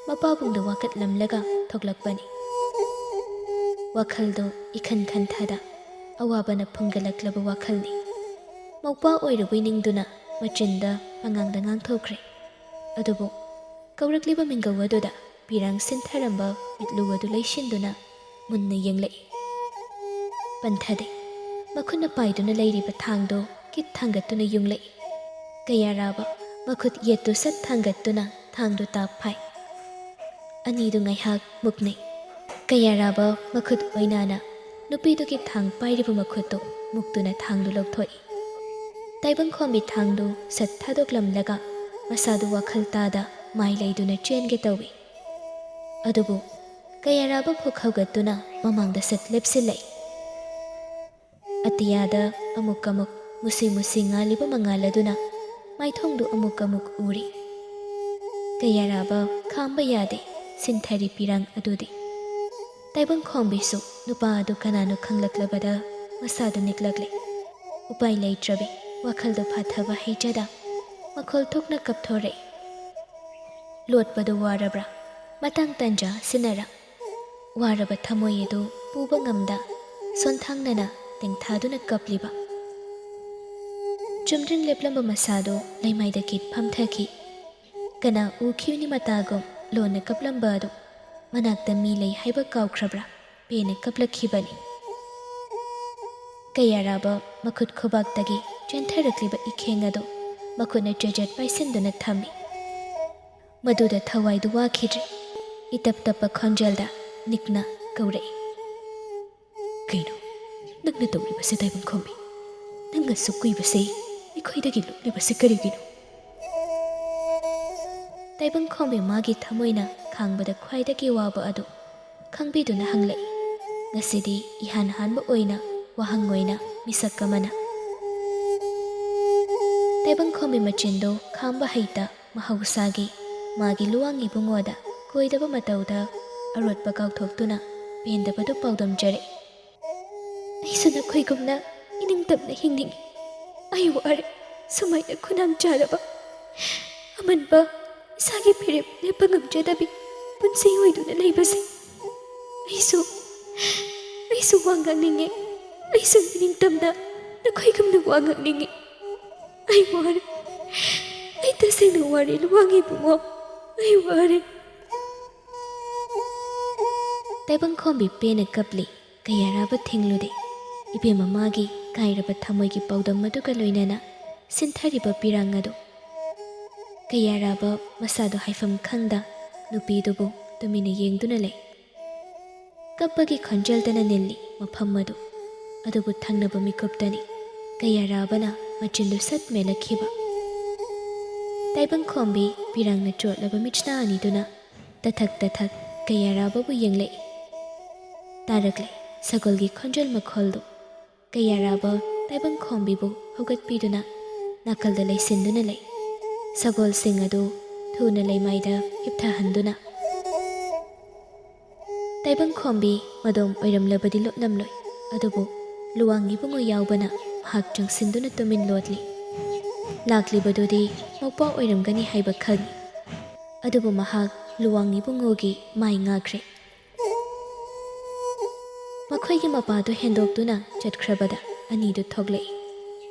ꯃꯄꯥꯕꯨꯡꯗ ꯋꯥꯀꯠꯂꯝꯂꯒ ꯊꯣꯛꯂꯛꯄꯅꯤ꯫ ꯋꯥꯈꯜꯗꯨ ꯏꯈꯟ ꯈꯟꯊꯗ ꯑꯋꯥꯕꯅ ꯐꯨꯝꯒꯠꯂꯛꯂꯕ ꯋꯥꯈꯜꯅꯤ꯫ ꯃꯧꯄ꯭ꯋꯥ ꯑꯣꯏꯔꯨꯕꯩ ꯅꯤꯡꯗꯨꯅ ꯃꯆꯤꯟꯗ ꯄꯉꯥꯡꯗ ꯉꯥꯡꯊꯣꯛꯈ꯭ꯔꯦ꯫ ꯑꯗꯨꯕꯨ ꯀꯧꯔꯛꯂꯤꯕ ꯃꯤꯡꯒꯧ ꯑꯗꯨꯗ ꯄꯤꯔꯥꯡ ꯁꯤꯟꯊꯔꯝꯕ ꯃꯤꯠꯂꯨ ꯑꯗꯨ ꯂꯩꯁꯤꯟꯗꯨꯅ ꯃꯨꯟꯅ ꯌꯦꯡꯂꯛꯏ꯫ ꯄꯟꯊꯗꯦ꯫ ꯃꯈꯨꯠꯅ ꯄꯥꯏꯗꯨꯅ ꯂꯩꯔꯤꯕ ꯊꯥꯡꯗꯨ ꯀꯤꯠ ꯊꯥꯡꯒꯠꯇꯨꯅ ꯌꯨꯡꯂꯛꯏ꯫ ꯀꯌꯥꯔꯥꯕ ꯃꯈꯨꯠ ꯌꯦꯠꯇꯨ ꯁꯠ ꯊꯥꯡꯒꯠꯇꯨꯅ ꯊꯥꯡꯗꯨ ꯇꯥꯞ ꯐꯥꯏ꯫ ꯑꯅꯤꯗꯨ ꯉꯥꯏꯍꯥꯛ ꯃꯨꯛꯅꯩ꯫ ꯀꯌꯥꯔꯥꯕ ꯃꯈꯨꯠ ꯑꯣꯏꯅꯥꯅ ꯅꯨꯄꯤꯗꯨꯒꯤ ꯊꯥꯡ ꯄꯥꯏꯔꯤꯕ ꯃꯈꯨꯠꯇꯨ ꯃꯨꯛꯇꯨꯅ ꯊꯥꯡꯗꯨ ꯂꯧꯊꯣꯛꯏ꯫ ꯇꯥꯏꯕꯪꯈꯣꯝꯕꯤ ꯊꯥꯡꯗꯨ ꯁꯠ ꯊꯥꯗꯣꯛꯂꯝꯂꯒ ꯃꯁꯥꯗꯨ ꯋꯥꯈꯜ ꯇꯥꯗ ꯃꯥꯏ ꯂꯩꯗꯨꯅ ꯆꯦꯟꯒꯦ ꯇꯧꯏ꯫ ꯑꯗꯨꯕꯨ ꯀꯌꯥꯔꯥꯕ ꯐꯨꯛ ꯍꯧꯒꯠꯇꯨꯅ ꯃꯃꯥꯡꯗ ꯁꯠ ꯂꯦꯞꯁꯤꯜꯂꯛꯏ꯫ ꯑꯇꯤꯌꯥꯗ ꯑꯃꯨꯛ ꯑꯃꯨꯛ ꯃꯨꯁꯤ ꯃꯨꯁꯤ ꯉꯥꯜꯂꯤꯕ ꯃꯉꯥꯜ ꯑꯗꯨꯅ ꯃꯥꯏꯊꯣꯡꯗꯨ ꯑꯃꯨꯛ ꯑꯃꯨꯛ ꯎꯔꯤ꯫ ꯀꯌꯥꯔꯥꯕ ꯈꯥꯝꯕ ꯌꯥꯗꯦ ꯁꯤꯟꯊꯔꯤ ꯄꯤꯔꯥꯡ ꯑꯗꯨꯗꯤ꯫ ꯇꯥꯏꯕꯪꯈꯣꯝꯕꯤꯁꯨ ꯅꯨꯄꯥ ꯑꯗꯨ ꯀꯅꯥꯅꯣ ꯈꯪꯂꯛꯂꯕꯗ ꯃꯁꯥꯗꯨ ꯅꯤꯛꯂꯛꯂꯦ꯫ ꯎꯄꯥꯏ ꯂꯩꯇ꯭ꯔꯕꯤ ꯋꯥꯈꯜꯗꯨ ꯐꯥꯊꯕ ꯍꯩꯖꯗ ꯃꯈꯣꯜ ꯊꯣꯛꯅ ꯀꯞꯊꯣꯔꯛꯏ꯫ ꯂꯣꯠꯄꯗꯨ ꯋꯥꯔꯕ꯭ꯔꯥ? ꯃꯇꯥꯡ ꯇꯥꯟꯖꯥ ꯑꯁꯤꯅꯔ? ꯋꯥꯔꯕ ꯊꯃꯣꯏ ꯑꯗꯨ ꯄꯨꯕ ꯉꯝꯗ ꯁꯣꯟꯊꯥꯡꯅꯅ ꯇꯦꯡꯊꯥꯗꯨꯅ ꯀꯞꯂꯤꯕ꯫ ꯆꯨꯝꯗ꯭ꯔꯤꯡ ꯂꯦꯞꯂꯝꯕ ꯃꯁꯥꯗꯨ ꯂꯩꯃꯥꯏꯗ ꯀꯤꯠ ꯐꯝꯊꯈꯤ꯫ ꯀꯅꯥ ꯎꯈꯤꯕꯅꯤ ꯃꯇꯥꯒꯨꯝ ꯂꯣꯟꯅ ꯀꯞꯂꯝꯕ ꯑꯗꯨ꯫ ꯃꯅꯥꯛꯇ ꯃꯤ ꯂꯩ ꯍꯥꯏꯕ ꯀꯥꯎꯈ꯭ꯔꯕ꯭ꯔꯥ? ꯄꯦꯟꯅ ꯀꯞꯂꯛꯈꯤꯕꯅꯤ꯫ ꯀꯌꯥꯔꯥꯕ ꯃꯈꯨꯠ ꯈꯨꯕꯥꯛꯇꯒꯤ ꯆꯦꯟꯊꯔꯛꯂꯤꯕ ꯏꯈꯦꯡ ꯑꯗꯨ ꯃꯈꯨꯠꯅ ꯆꯦꯖꯦꯠ ꯄꯥꯏꯁꯤꯟꯗꯨꯅ ꯊꯝꯃꯤ꯫ ꯃꯗꯨꯗ ꯊꯋꯥꯏꯗꯨ ꯋꯥꯈꯤꯗ꯭ꯔꯦ꯫ ꯏꯇꯞ ꯇꯞꯄ ꯈꯣꯟꯖꯦꯜꯗ ꯅꯤꯛꯅ ꯀꯧꯔꯛꯏ꯫ "ꯀꯩꯅꯣ? ꯅꯪꯅ ꯇꯧꯔꯤꯕꯁꯦ, ꯇꯥꯏꯕꯪꯈꯣꯝꯕꯤ? ꯅꯪ ꯑꯁꯨꯛ ꯀꯨꯏꯕꯁꯦ ꯑꯩꯈꯣꯏꯗꯒꯤ ꯂꯨꯞꯂꯤꯕꯁꯦ ꯀꯔꯤꯒꯤꯅꯣ?" ꯇꯥꯏꯕꯪꯈꯣꯝꯕꯤ ꯃꯥꯒꯤ ꯊꯃꯣꯏꯅ ꯈꯥꯡꯕꯗ ꯈ꯭ꯋꯥꯏꯗꯒꯤ ꯋꯥꯕ ꯑꯗꯨ ꯈꯪꯕꯤꯗꯨꯅ ꯍꯪꯂꯛꯏ꯫ ꯉꯁꯤꯗꯤ ꯏꯍꯥꯟ ꯍꯥꯟꯕ ꯑꯣꯏꯅ ꯋꯥꯍꯪ ꯑꯣꯏꯅ ꯃꯤꯁꯛ ꯑꯃꯅ꯫ ꯇꯥꯏꯕꯪꯈꯣꯝꯕꯤ ꯃꯆꯤꯟꯗꯨ ꯈꯥꯝꯕ ꯍꯩꯇ ꯃꯍꯧꯁꯥꯒꯤ ꯃꯥꯒꯤ ꯂꯨꯋꯥꯡ ꯏꯕꯨꯡꯉꯣꯗ ꯀꯣꯏꯗꯕ ꯃꯇꯧꯗ ꯑꯔꯣꯠꯄ ꯀꯥꯎꯊꯣꯛꯇꯨꯅ ꯄꯦꯟꯗꯕꯗꯨ ꯄꯥꯎꯗꯝꯖꯔꯛꯏ꯫ "ꯑꯩꯁꯨ ꯅꯈꯣꯏꯒꯨꯝꯅ ꯏꯅꯤꯡꯇꯝꯅ ꯍꯤꯡꯅꯤꯡꯏ꯫ ꯑꯩ ꯋꯥꯔꯦ ꯁꯨꯃꯥꯏꯅ ꯈꯨꯅꯥꯡ ꯆꯥꯔꯕ, ꯑꯃꯟꯕ ꯏꯁꯥꯒꯤ ꯐꯤꯔꯦꯞ ꯂꯦꯞꯄ ꯉꯝꯖꯗꯕꯤ ꯄꯨꯟꯁꯤ ꯑꯣꯏꯗꯨꯅ ꯂꯩꯕꯁꯦ꯫ ꯑꯩꯁꯨ, ꯑꯩꯁꯨ ꯋꯥ ꯉꯥꯡꯅꯤꯡꯉꯦ꯫ ꯑꯩꯁꯨ ꯏꯅꯤꯡꯇꯝꯅ ꯅꯈꯣꯏꯒꯨꯝꯅ ꯋꯥ ꯉꯥꯡꯅꯤꯡꯉꯦ꯫ ꯑꯩ ꯋꯥꯔꯦ꯫ ꯑꯩ ꯇꯁꯦꯡꯅ ꯋꯥꯔꯦ, ꯂꯨꯋꯥꯡ ꯏꯕꯨꯡꯉꯣ꯫ ꯑꯩ ꯋꯥꯔꯦ꯫" ꯇꯥꯏꯕꯪꯈꯣꯝꯕꯤ ꯄꯦꯟꯅ ꯀꯞꯂꯤ꯫ ꯀꯌꯥꯔꯥꯕ ꯊꯤꯡꯂꯨꯗꯦ꯫ ꯏꯕꯦꯝꯃ ꯃꯥꯒꯤ ꯀꯥꯏꯔꯕ ꯊꯃꯣꯏꯒꯤ ꯄꯥꯎꯗꯝ ꯑꯗꯨꯒ ꯂꯣꯏꯅꯅ ꯁꯤꯟꯊꯔꯤꯕ ꯄꯤꯔꯥꯡ ꯑꯗꯨ꯫ ꯀꯌꯥꯔꯥꯕ ꯃꯁꯥꯗꯨ ꯍꯥꯏꯐꯝ ꯈꯪꯗ ꯅꯨꯄꯤꯗꯨꯕꯨ ꯇꯨꯃꯤꯟꯅ ꯌꯦꯡꯗꯨꯅ ꯂꯩ꯫ ꯀꯞꯄꯒꯤ ꯈꯣꯟꯖꯦꯜꯗꯅ ꯅꯤꯜꯂꯤ ꯃꯐꯝ ꯑꯗꯨ꯫ ꯑꯗꯨꯕꯨ ꯊꯪꯅꯕ ꯃꯤꯀꯨꯞꯇꯅꯤ ꯀꯌꯥꯔꯥꯕꯅ ꯃꯆꯤꯟꯗꯨ ꯁꯠ ꯃꯦꯜꯂꯛꯈꯤꯕ꯫ ꯇꯥꯏꯕꯪꯈꯣꯝꯕꯤ ꯄꯤꯔꯥꯡꯅ ꯆꯣꯠꯂꯕ ꯃꯤꯠꯁꯅꯥ ꯑꯅꯤꯗꯨꯅ ꯇꯊꯛ ꯇꯊꯛ ꯀꯌꯥꯔꯥꯕꯕꯨ ꯌꯦꯡꯂꯛꯏ꯫ ꯇꯥꯔꯛꯂꯦ ꯁꯒꯣꯜꯒꯤ ꯈꯣꯟꯖꯦꯜ ꯃꯈꯣꯜꯗꯨ꯫ ꯀꯌꯥꯔꯥꯕ ꯇꯥꯏꯕꯪꯈꯣꯝꯕꯤꯕꯨ ꯍꯧꯒꯠꯄꯤꯗꯨꯅ ꯅꯥꯀꯜꯗ ꯂꯩꯁꯤꯟꯗꯨꯅ ꯂꯩ꯫ ꯁꯒꯣꯜꯁꯤꯡ ꯑꯗꯨ ꯊꯨꯅ ꯂꯩꯃꯥꯏꯗ ꯍꯤꯞꯊꯍꯟꯗꯨꯅ꯫ ꯇꯥꯏꯕꯪꯈꯣꯝꯕꯤ ꯃꯗꯣꯝ ꯑꯣꯏꯔꯝꯂꯕꯗꯤ ꯂꯣꯠꯂꯝꯂꯣꯏ, ꯑꯗꯨꯕꯨ ꯂꯨꯋꯥꯡ ꯏꯕꯨꯡꯉꯣ ꯌꯥꯎꯕꯅ ꯃꯍꯥꯛ ꯆꯪꯁꯤꯟꯗꯨꯅ ꯇꯨꯃꯤꯟ ꯂꯣꯠꯂꯤ꯫ ꯂꯥꯛꯂꯤꯕꯗꯨꯗꯤ ꯃꯧꯄ꯭ꯋꯥ ꯑꯣꯏꯔꯝꯒꯅꯤ ꯍꯥꯏꯕ ꯈꯪꯏ꯫ ꯑꯗꯨꯕꯨ ꯃꯍꯥꯛ ꯂꯨꯋꯥꯡ ꯏꯕꯨꯡꯉꯣꯒꯤ ꯃꯥꯏ ꯉꯥꯛꯈ꯭ꯔꯦ꯫ ꯃꯈꯣꯏꯒꯤ ꯃꯄꯥꯗꯨ ꯍꯦꯟꯗꯣꯛꯇꯨꯅ ꯆꯠꯈ꯭ꯔꯕꯗ ꯑꯅꯤꯗꯨ ꯊꯣꯛꯂꯛꯏ꯫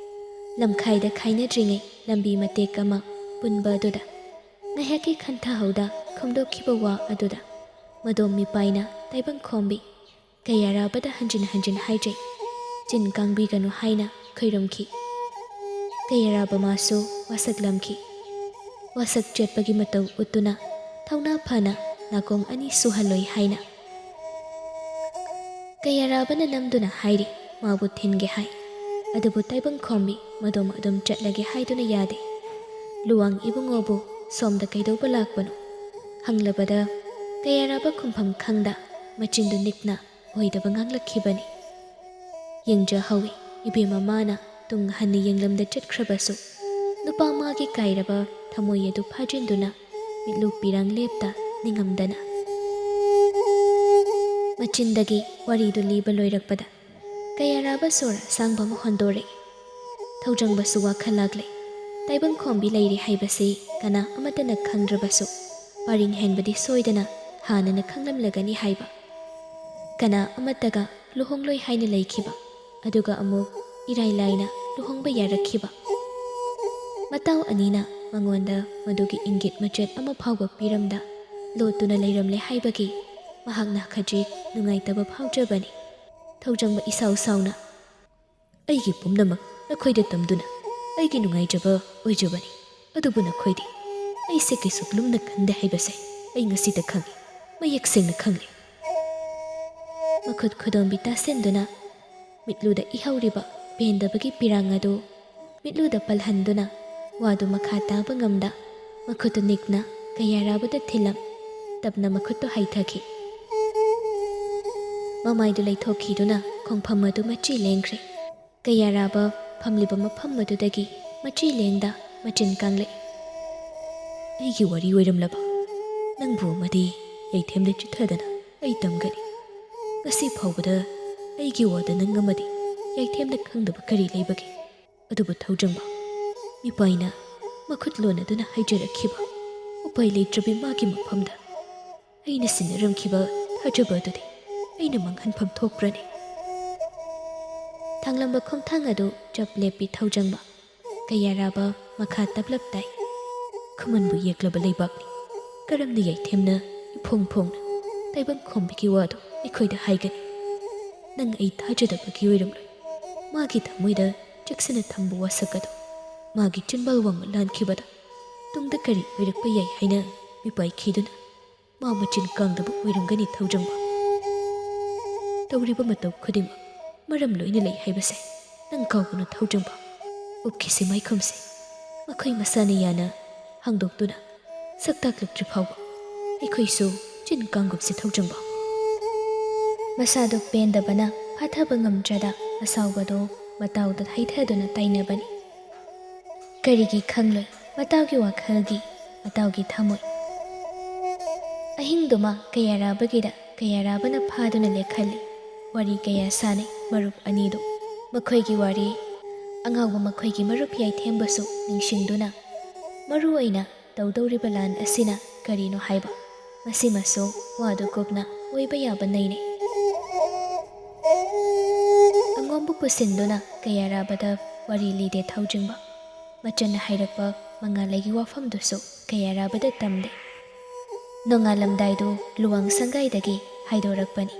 ꯂꯝꯈꯥꯏꯗ ꯈꯥꯏꯅꯗ꯭ꯔꯤꯉꯩ ꯂꯝꯕꯤ ꯃꯇꯦꯛ ꯑꯃ ꯄꯨꯟꯕ ꯑꯗꯨꯗ ꯉꯥꯏꯍꯥꯛꯀꯤ ꯈꯟꯊꯍꯧꯗ ꯈꯣꯝꯗꯣꯛꯈꯤꯕ ꯋꯥ ꯑꯗꯨꯗ ꯃꯗꯣꯝ ꯃꯤꯄꯥꯏꯅ ꯇꯥꯏꯕꯪꯈꯣꯝꯕꯤ ꯀꯌꯥꯔꯥꯕꯗ ꯍꯟꯖꯤꯟ ꯍꯟꯖꯤꯟ ꯍꯥꯏꯖꯩ꯫ ꯆꯤꯟ ꯀꯥꯡꯕꯤꯒꯅꯨ ꯍꯥꯏꯅ ꯈꯣꯏꯔꯝꯈꯤ꯫ ꯀꯌꯥꯔꯥꯕ ꯃꯥꯁꯨ ꯋꯥꯁꯛꯂꯝꯈꯤ꯫ ꯋꯥꯁꯛ ꯆꯦꯠꯄꯒꯤ ꯃꯇꯧ ꯎꯠꯇꯨꯅ ꯊꯧꯅꯥ ꯐꯅ ꯅꯥꯀꯣꯡ ꯑꯅꯤ ꯁꯨꯍꯜꯂꯣꯏ ꯍꯥꯏꯅ ꯀꯌꯥꯔꯥꯕꯅ ꯅꯝꯗꯨꯅ ꯍꯥꯏꯔꯤ꯫ ꯃꯥꯕꯨ ꯊꯤꯟꯒꯦ ꯍꯥꯏ꯫ ꯑꯗꯨꯕꯨ ꯇꯥꯏꯕꯪꯈꯣꯝꯕꯤ ꯃꯗꯣꯝ ꯑꯗꯨꯝ ꯆꯠꯂꯒꯦ ꯍꯥꯏꯗꯨꯅ ꯌꯥꯗꯦ꯫ ꯂꯨꯋꯥꯡ ꯏꯕꯨꯡꯉꯣꯕꯨ ꯁꯣꯝꯗ ꯀꯩꯗꯧꯕ ꯂꯥꯛꯄꯅꯣ ꯍꯪꯂꯕꯗ ꯀꯌꯥꯔꯥꯕ ꯈꯨꯝꯐꯝ ꯈꯪꯗ ꯃꯆꯤꯟꯗꯨ ꯅꯤꯛꯅ ꯑꯣꯏꯗꯕ ꯉꯥꯡꯂꯛꯈꯤꯕꯅꯤ꯫ ꯌꯦꯡꯖꯍꯧꯏ ꯏꯕꯦꯝꯃ ꯃꯥꯅ ꯇꯨꯡ ꯍꯟꯅ ꯌꯦꯡꯂꯝꯗ ꯆꯠꯈ꯭ꯔꯕꯁꯨ ꯅꯨꯄꯥ ꯃꯥꯒꯤ ꯀꯥꯏꯔꯕ ꯊꯃꯣꯏ ꯑꯗꯨ ꯐꯥꯖꯤꯟꯗꯨꯅ ꯃꯤꯠꯂꯨ ꯄꯤꯔꯥꯡ ꯂꯦꯞꯇ ꯅꯤꯡꯉꯝꯗꯅ꯫ ꯃꯆꯤꯟꯗꯒꯤ ꯋꯥꯔꯤꯗꯨ ꯂꯤꯕ ꯂꯣꯏꯔꯛꯄꯗ ꯀꯌꯥꯔꯥꯕ ꯁꯣꯔ ꯑꯁꯥꯡꯕ ꯑꯃ ꯍꯣꯟꯗꯣꯔꯛꯏ꯫ ꯊꯧꯖꯪꯕꯁꯨ ꯋꯥꯈꯜ ꯂꯥꯛꯂꯦ꯫ ꯇꯥꯏꯕꯪꯈꯣꯝꯕꯤ ꯂꯩꯔꯤ ꯍꯥꯏꯕꯁꯤ ꯀꯅꯥ ꯑꯃꯠꯇꯅ ꯈꯪꯗ꯭ꯔꯕꯁꯨ ꯄꯔꯤꯡ ꯍꯦꯟꯕꯗꯤ ꯁꯣꯏꯗꯅ ꯍꯥꯟꯅꯅ ꯈꯪꯂꯝꯂꯒꯅꯤ ꯍꯥꯏꯕ꯫ ꯀꯅꯥ ꯑꯃꯠꯇꯒ ꯂꯨꯍꯣꯡꯂꯣꯏ ꯍꯥꯏꯅ ꯂꯩꯈꯤꯕ ꯑꯗꯨꯒ ꯑꯃꯨꯛ ꯏꯔꯥꯏ ꯂꯥꯏꯅ ꯂꯨꯍꯣꯡꯕ ꯌꯥꯔꯛꯈꯤꯕ꯫ ꯃꯇꯥꯎ ꯑꯅꯤꯅ ꯃꯉꯣꯟꯗ ꯃꯗꯨꯒꯤ ꯏꯪꯒꯤꯠ ꯃꯆꯦꯠ ꯑꯃ ꯐꯥꯎꯕ ꯄꯤꯔꯝꯗ ꯂꯣꯠꯇꯨꯅ ꯂꯩꯔꯝꯂꯦ ꯍꯥꯏꯕꯒꯤ ꯃꯍꯥꯛꯅ ꯈꯖꯤꯛ ꯅꯨꯡꯉꯥꯏꯇꯕ ꯐꯥꯎꯖꯕꯅꯤ꯫ ꯊꯧꯖꯪꯕ ꯏꯁꯥꯎ ꯁꯥꯎꯅ, "ꯑꯩꯒꯤ ꯄꯨꯝꯅꯃꯛ ꯅꯈꯣꯏꯗ ꯇꯝꯗꯨꯅ ꯑꯩꯒꯤ ꯅꯨꯡꯉꯥꯏꯖꯕ ꯑꯣꯏꯖꯕꯅꯤ꯫ ꯑꯗꯨꯕꯨ ꯅꯈꯣꯏꯗꯤ ꯑꯩꯁꯦ ꯀꯩꯁꯨ ꯂꯨꯝꯅ ꯈꯟꯗꯦ ꯍꯥꯏꯕꯁꯦ ꯑꯩ ꯉꯁꯤꯗ ꯈꯪꯏ, ꯃꯌꯦꯛ ꯁꯦꯡꯅ ꯈꯪꯂꯦ꯫" ꯃꯈꯨꯠ ꯈꯨꯗꯣꯝꯕꯤ ꯇꯥꯁꯤꯟꯗꯨꯅ ꯃꯤꯠꯂꯨꯗ ꯏꯍꯧꯔꯤꯕ ꯄꯦꯟꯗꯕꯒꯤ ꯄꯤꯔꯥꯡ ꯑꯗꯨ ꯃꯤꯠꯂꯨꯗ ꯄꯜꯍꯟꯗꯨꯅ ꯋꯥꯗꯨ ꯃꯈꯥ ꯇꯥꯕ ꯉꯝꯗ ꯃꯈꯨꯠꯇꯨ ꯅꯤꯛꯅ ꯀꯌꯥꯔꯥꯕꯗ ꯊꯤꯜꯂꯝ ꯇꯞꯅ ꯃꯈꯨꯠꯇꯨ ꯍꯥꯏꯊꯈꯤ꯫ ꯃꯃꯥꯏꯗꯨ ꯂꯩꯊꯣꯛꯈꯤꯗꯨꯅ ꯈꯣꯡꯐꯝ ꯑꯗꯨ ꯃꯆꯤ ꯂꯦꯡꯈ꯭ꯔꯦ꯫ ꯀꯌꯥꯔꯥꯕ ꯐꯝꯂꯤꯕ ꯃꯐꯝ ꯑꯗꯨꯗꯒꯤ ꯃꯆꯤ ꯂꯦꯡꯗ ꯃꯆꯤꯟ ꯀꯥꯡꯂꯛꯏ꯫ "ꯑꯩꯒꯤ ꯋꯥꯔꯤ ꯑꯣꯏꯔꯝꯂꯕ? ꯅꯪꯕꯨ ꯑꯃꯗꯤ ꯌꯥꯏꯊꯦꯝꯗ ꯆꯤꯠꯊꯗꯅ ꯑꯩ ꯇꯝꯒꯅꯤ꯫ ꯉꯁꯤ ꯐꯥꯎꯕꯗ ꯑꯩꯒꯤ ꯋꯥꯗ ꯅꯪ ꯑꯃꯗꯤ ꯌꯥꯏꯊꯦꯝꯗ ꯈꯪꯗꯕ ꯀꯔꯤ ꯂꯩꯕꯒꯦ? ꯑꯗꯨꯕꯨ ꯊꯧꯖꯪꯕ, ꯃꯤꯄꯥꯏꯅ ꯃꯈꯨꯠ ꯂꯣꯟꯅꯗꯨꯅ ꯍꯥꯏꯖꯔꯛꯈꯤꯕ ꯎꯄꯥꯏ ꯂꯩꯇ꯭ꯔꯕꯤ ꯃꯥꯒꯤ ꯃꯐꯝꯗ ꯑꯩꯅ ꯁꯤꯟꯅꯔꯝꯈꯤꯕ ꯊꯥꯖꯕ ꯑꯗꯨꯗꯤ ꯑꯩꯅ ꯃꯥꯡꯍꯟꯐꯝ ꯊꯣꯛꯄ꯭ꯔꯅꯦ? ꯊꯥꯡꯂꯝꯕ ꯈꯣꯡꯊꯥꯡ ꯑꯗꯨ ꯆꯞ ꯂꯦꯞꯄꯤ ꯊꯧꯖꯪꯕ꯫ ꯀꯌꯥꯔꯥꯕ ꯃꯈꯥ ꯇꯞꯂꯞ ꯇꯥꯏ꯫ ꯈꯨꯃꯟꯕꯨ ꯌꯦꯛꯂꯕ ꯂꯩꯕꯥꯛꯅꯤ꯫ ꯀꯔꯝꯅ ꯌꯥꯏꯊꯦꯝꯅ ꯏꯐꯣꯡ ꯐꯣꯡꯅ ꯇꯥꯏꯕꯪ ꯈꯣꯝꯕꯤꯒꯤ ꯋꯥꯗꯨ ꯑꯩꯈꯣꯏꯗ ꯍꯥꯏꯒꯅꯤ? ꯅꯪ ꯑꯩ ꯊꯥꯖꯗꯕꯒꯤ ꯑꯣꯏꯔꯝꯂꯣꯏ꯫ ꯃꯥꯒꯤ ꯊꯃꯣꯏꯗ ꯆꯦꯛꯁꯤꯟꯅ ꯊꯝꯕ ꯋꯥꯁꯛ ꯑꯗꯨ ꯃꯥꯒꯤ ꯆꯤꯟꯕꯥꯜ ꯋꯥꯡꯃ ꯂꯥꯟꯈꯤꯕꯗ ꯇꯨꯡꯗ ꯀꯔꯤ ꯑꯣꯏꯔꯛꯄ ꯌꯥꯏ ꯍꯥꯏꯅ ꯃꯤꯄꯥꯏꯈꯤꯗꯨꯅ ꯃꯥ ꯃꯆꯤꯟ ꯀꯥꯡꯗꯕ ꯑꯣꯏꯔꯝꯒꯅꯤ ꯊꯧꯖꯪꯕ꯫ ꯇꯧꯔꯤꯕ ꯃꯇꯧ ꯈꯨꯗꯤꯡꯃꯛ ꯃꯔꯝ ꯂꯣꯏꯅ ꯂꯩ ꯍꯥꯏꯕꯁꯦ ꯅꯪ ꯀꯥꯎꯒꯅꯨ ꯊꯧꯖꯪꯕ꯫ ꯎꯛꯈꯤꯁꯤ ꯃꯥꯏꯈꯨꯝꯁꯦ ꯃꯈꯣꯏ ꯃꯁꯥꯅ ꯌꯥꯅ ꯍꯥꯡꯗꯣꯛꯇꯨꯅ ꯁꯛ ꯇꯥꯛꯂꯛꯇ꯭ꯔꯤ ꯐꯥꯎꯕ ꯑꯩꯈꯣꯏꯁꯨ ꯆꯤꯟ ꯀꯥꯡꯒꯨꯞꯁꯦ ꯊꯧꯖꯪꯕ꯫ ꯃꯁꯥꯗꯨ ꯄꯦꯟꯗꯕꯅ ꯐꯥꯊꯕ ꯉꯝꯗ꯭ꯔꯗ ꯑꯁꯥꯎꯕꯗꯨ ꯃꯇꯥꯎꯗ ꯍꯩꯊꯗꯨꯅ ꯇꯥꯏꯅꯕꯅꯤ꯫ ꯀꯔꯤꯒꯤ ꯈꯪꯂꯣꯏ ꯃꯇꯥꯎꯒꯤ ꯋꯥꯈꯜꯒꯤ, ꯃꯇꯥꯎꯒꯤ ꯊꯃꯣꯏ? ꯑꯍꯤꯡꯗꯨꯃ ꯀꯌꯥꯔꯥꯕꯒꯤꯗ ꯀꯌꯥꯔꯥꯕꯅ ꯐꯥꯗꯨꯅ ꯂꯦꯛꯍꯜꯂꯤ꯫ ꯋꯥꯔꯤ ꯀꯌꯥ ꯁꯥꯟꯅꯩ ꯃꯔꯨꯞ ꯑꯅꯤꯗꯨ꯫ ꯃꯈꯣꯏꯒꯤ ꯋꯥꯔꯤ, ꯑꯉꯥꯎꯕ ꯃꯈꯣꯏꯒꯤ ꯃꯔꯨꯞ ꯌꯥꯏꯊꯦꯝꯕꯁꯨ ꯅꯤꯡꯁꯤꯡꯗꯨꯅ, ꯃꯔꯨ ꯑꯣꯏꯅ ꯇꯧꯗꯧꯔꯤꯕ ꯂꯥꯟ ꯑꯁꯤꯅ ꯀꯔꯤꯅꯣ ꯍꯥꯏꯕ, ꯃꯁꯤꯃꯁꯨ ꯋꯥꯗꯨ ꯀꯨꯞꯅ ꯑꯣꯏꯕ ꯌꯥꯕ ꯅꯩꯅꯩ꯫ ꯑꯉꯣꯝꯕꯨ ꯄꯨꯁꯤꯟꯗꯨꯅ ꯀꯌꯥꯔꯥꯕꯗ ꯋꯥꯔꯤ ꯂꯤꯗꯦ ꯊꯧꯖꯤꯡꯕ꯫ ꯃꯆꯟꯅ ꯍꯥꯏꯔꯛꯄ ꯃꯉꯥꯂꯩꯒꯤ ꯋꯥꯐꯝꯗꯨꯁꯨ ꯀꯌꯥꯔꯥꯕꯗ ꯇꯝꯗꯦ꯫ ꯅꯣꯡꯉꯥꯜꯂꯝꯗꯥꯏꯗꯨ ꯂꯨꯋꯥꯡ ꯁꯪꯒꯥꯏꯗꯒꯤ ꯍꯥꯏꯗꯣꯔꯛꯄꯅꯤ꯫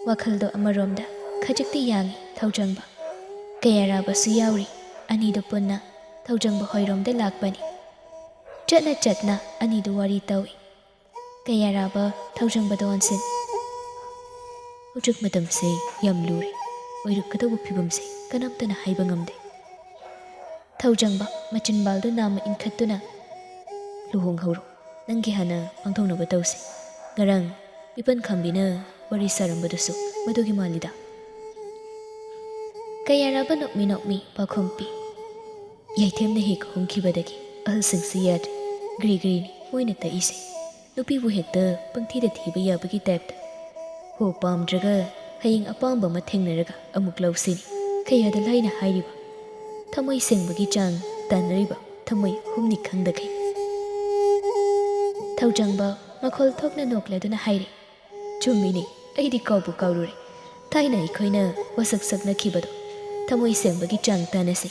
ꯋꯥꯈꯜꯗꯣ ꯑꯃꯔꯣꯝꯗ ꯈꯖꯤꯛꯇꯤ ꯌꯥꯡꯏ ꯊꯧꯖꯪꯕ꯫ ꯀꯌꯥꯔꯥꯕꯁꯨ ꯌꯥꯎꯔꯤ꯫ ꯑꯅꯤꯗꯨ ꯄꯨꯟꯅ ꯊꯧꯖꯪꯕ ꯍꯣꯏꯔꯣꯝꯗ ꯂꯥꯛꯄꯅꯤ꯫ ꯆꯠꯅ ꯆꯠꯅ ꯑꯅꯤꯗꯨ ꯋꯥꯔꯤ ꯇꯧꯏ꯫ ꯀꯌꯥꯔꯥꯕ ꯊꯧꯖꯪꯕꯗ ꯑꯣꯟꯁꯤꯟ꯫ ꯍꯧꯖꯤꯛ ꯃꯇꯝꯁꯦ ꯌꯥꯝ ꯂꯨꯔꯦ꯫ ꯑꯣꯏꯔꯛꯀꯗꯧꯕ ꯐꯤꯕꯝꯁꯦ ꯀꯅꯥꯝꯇꯅ ꯍꯥꯏꯕ ꯉꯝꯗꯦ꯫ ꯊꯧꯖꯪꯕ ꯃꯆꯤꯟꯕꯥꯜꯗꯨ ꯅꯥꯝꯃ ꯏꯟꯈꯠꯇꯨꯅ, "ꯂꯨꯍꯣꯡꯍꯧꯔꯣ꯫ ꯅꯪꯒꯤ ꯍꯥꯟꯅ ꯄꯥꯡꯊꯧꯅꯕ ꯇꯧꯁꯦ꯫ ꯉꯔꯥꯡ ꯏꯄꯟ ꯈꯥꯝꯕꯤꯅ ꯋꯥꯔꯤ ꯁꯥꯔꯝꯕꯗꯨꯁꯨ ꯃꯗꯨꯒꯤ ꯃꯥꯜꯂꯤꯗ꯫" ꯀꯌꯥꯔꯥꯕ ꯅꯣꯛꯃꯤ ꯅꯣꯛꯃꯤ ꯄꯥꯎꯈꯨꯝ ꯄꯤ꯫ ꯌꯥꯏꯊꯦꯝꯅ ꯍꯦꯛ ꯍꯣꯡꯈꯤꯕꯗꯒꯤ ꯑꯍꯜꯁꯤꯡꯁꯤ ꯌꯥꯗ꯭ꯔꯦ꯫ ꯒ꯭ꯔꯤ ꯒ꯭ꯔꯤꯅꯤ ꯃꯣꯏꯅ ꯇꯛꯏꯁꯦ꯫ ꯅꯨꯄꯤꯕꯨ ꯍꯦꯛꯇ ꯄꯪꯊꯤꯗ ꯊꯤꯕ ꯌꯥꯕꯒꯤ ꯇꯥꯏꯞꯇ꯫ ꯍꯣ, ꯄꯥꯝꯗ꯭ꯔꯒ ꯍꯌꯦꯡ ꯑꯄꯥꯝꯕ ꯑꯃ ꯊꯦꯡꯅꯔꯒ ꯑꯃꯨꯛ ꯂꯧꯁꯤꯅꯤ꯫ ꯀꯌꯥꯗ ꯂꯥꯏꯅ ꯍꯥꯏꯔꯤꯕ꯫ ꯊꯃꯣꯏ ꯁꯦꯡꯕꯒꯤ ꯆꯥꯡ ꯇꯥꯟꯅꯔꯤꯕ꯫ ꯊꯃꯣꯏ ꯍꯨꯝꯅꯤ ꯈꯪꯗꯈꯩ꯫ ꯊꯧꯖꯪꯕ ꯃꯈꯣꯜ ꯊꯣꯛꯅ ꯅꯣꯛꯂꯗꯨꯅ ꯍꯥꯏꯔꯦ, "ꯆꯨꯝꯃꯤꯅꯦ, ꯑꯩꯗꯤ ꯀꯥꯎꯕꯨ ꯀꯥꯎꯔꯨꯔꯦ꯫ ꯊꯥꯏꯅ ꯑꯩꯈꯣꯏꯅ ꯋꯥꯁꯛ ꯁꯛꯅꯈꯤꯕꯗꯣ, ꯊꯃꯣꯏ ꯁꯦꯡꯕꯒꯤ ꯆꯥꯡ ꯇꯥꯟꯅꯁꯤ,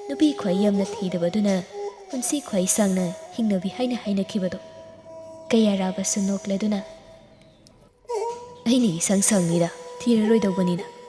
ꯅꯨꯄꯤ ꯈ꯭ꯋꯥꯏ ꯌꯥꯝꯅ ꯊꯤꯗꯕꯗꯨꯅ ꯄꯨꯟꯁꯤ ꯈ꯭ꯋꯥꯏ ꯁꯥꯡꯅ ꯍꯤꯡꯅꯕꯤ" ꯍꯥꯏꯅ ꯍꯥꯏꯅꯈꯤꯕꯗꯣ꯫ ꯀꯌꯥꯔꯥꯕꯁꯨ ꯅꯣꯛꯂꯗꯨꯅ, "ꯑꯩꯅ ꯏꯁꯪ ꯁꯪꯉꯤꯗ, ꯊꯤꯔꯔꯣꯏꯗꯧꯕꯅꯤꯅ꯫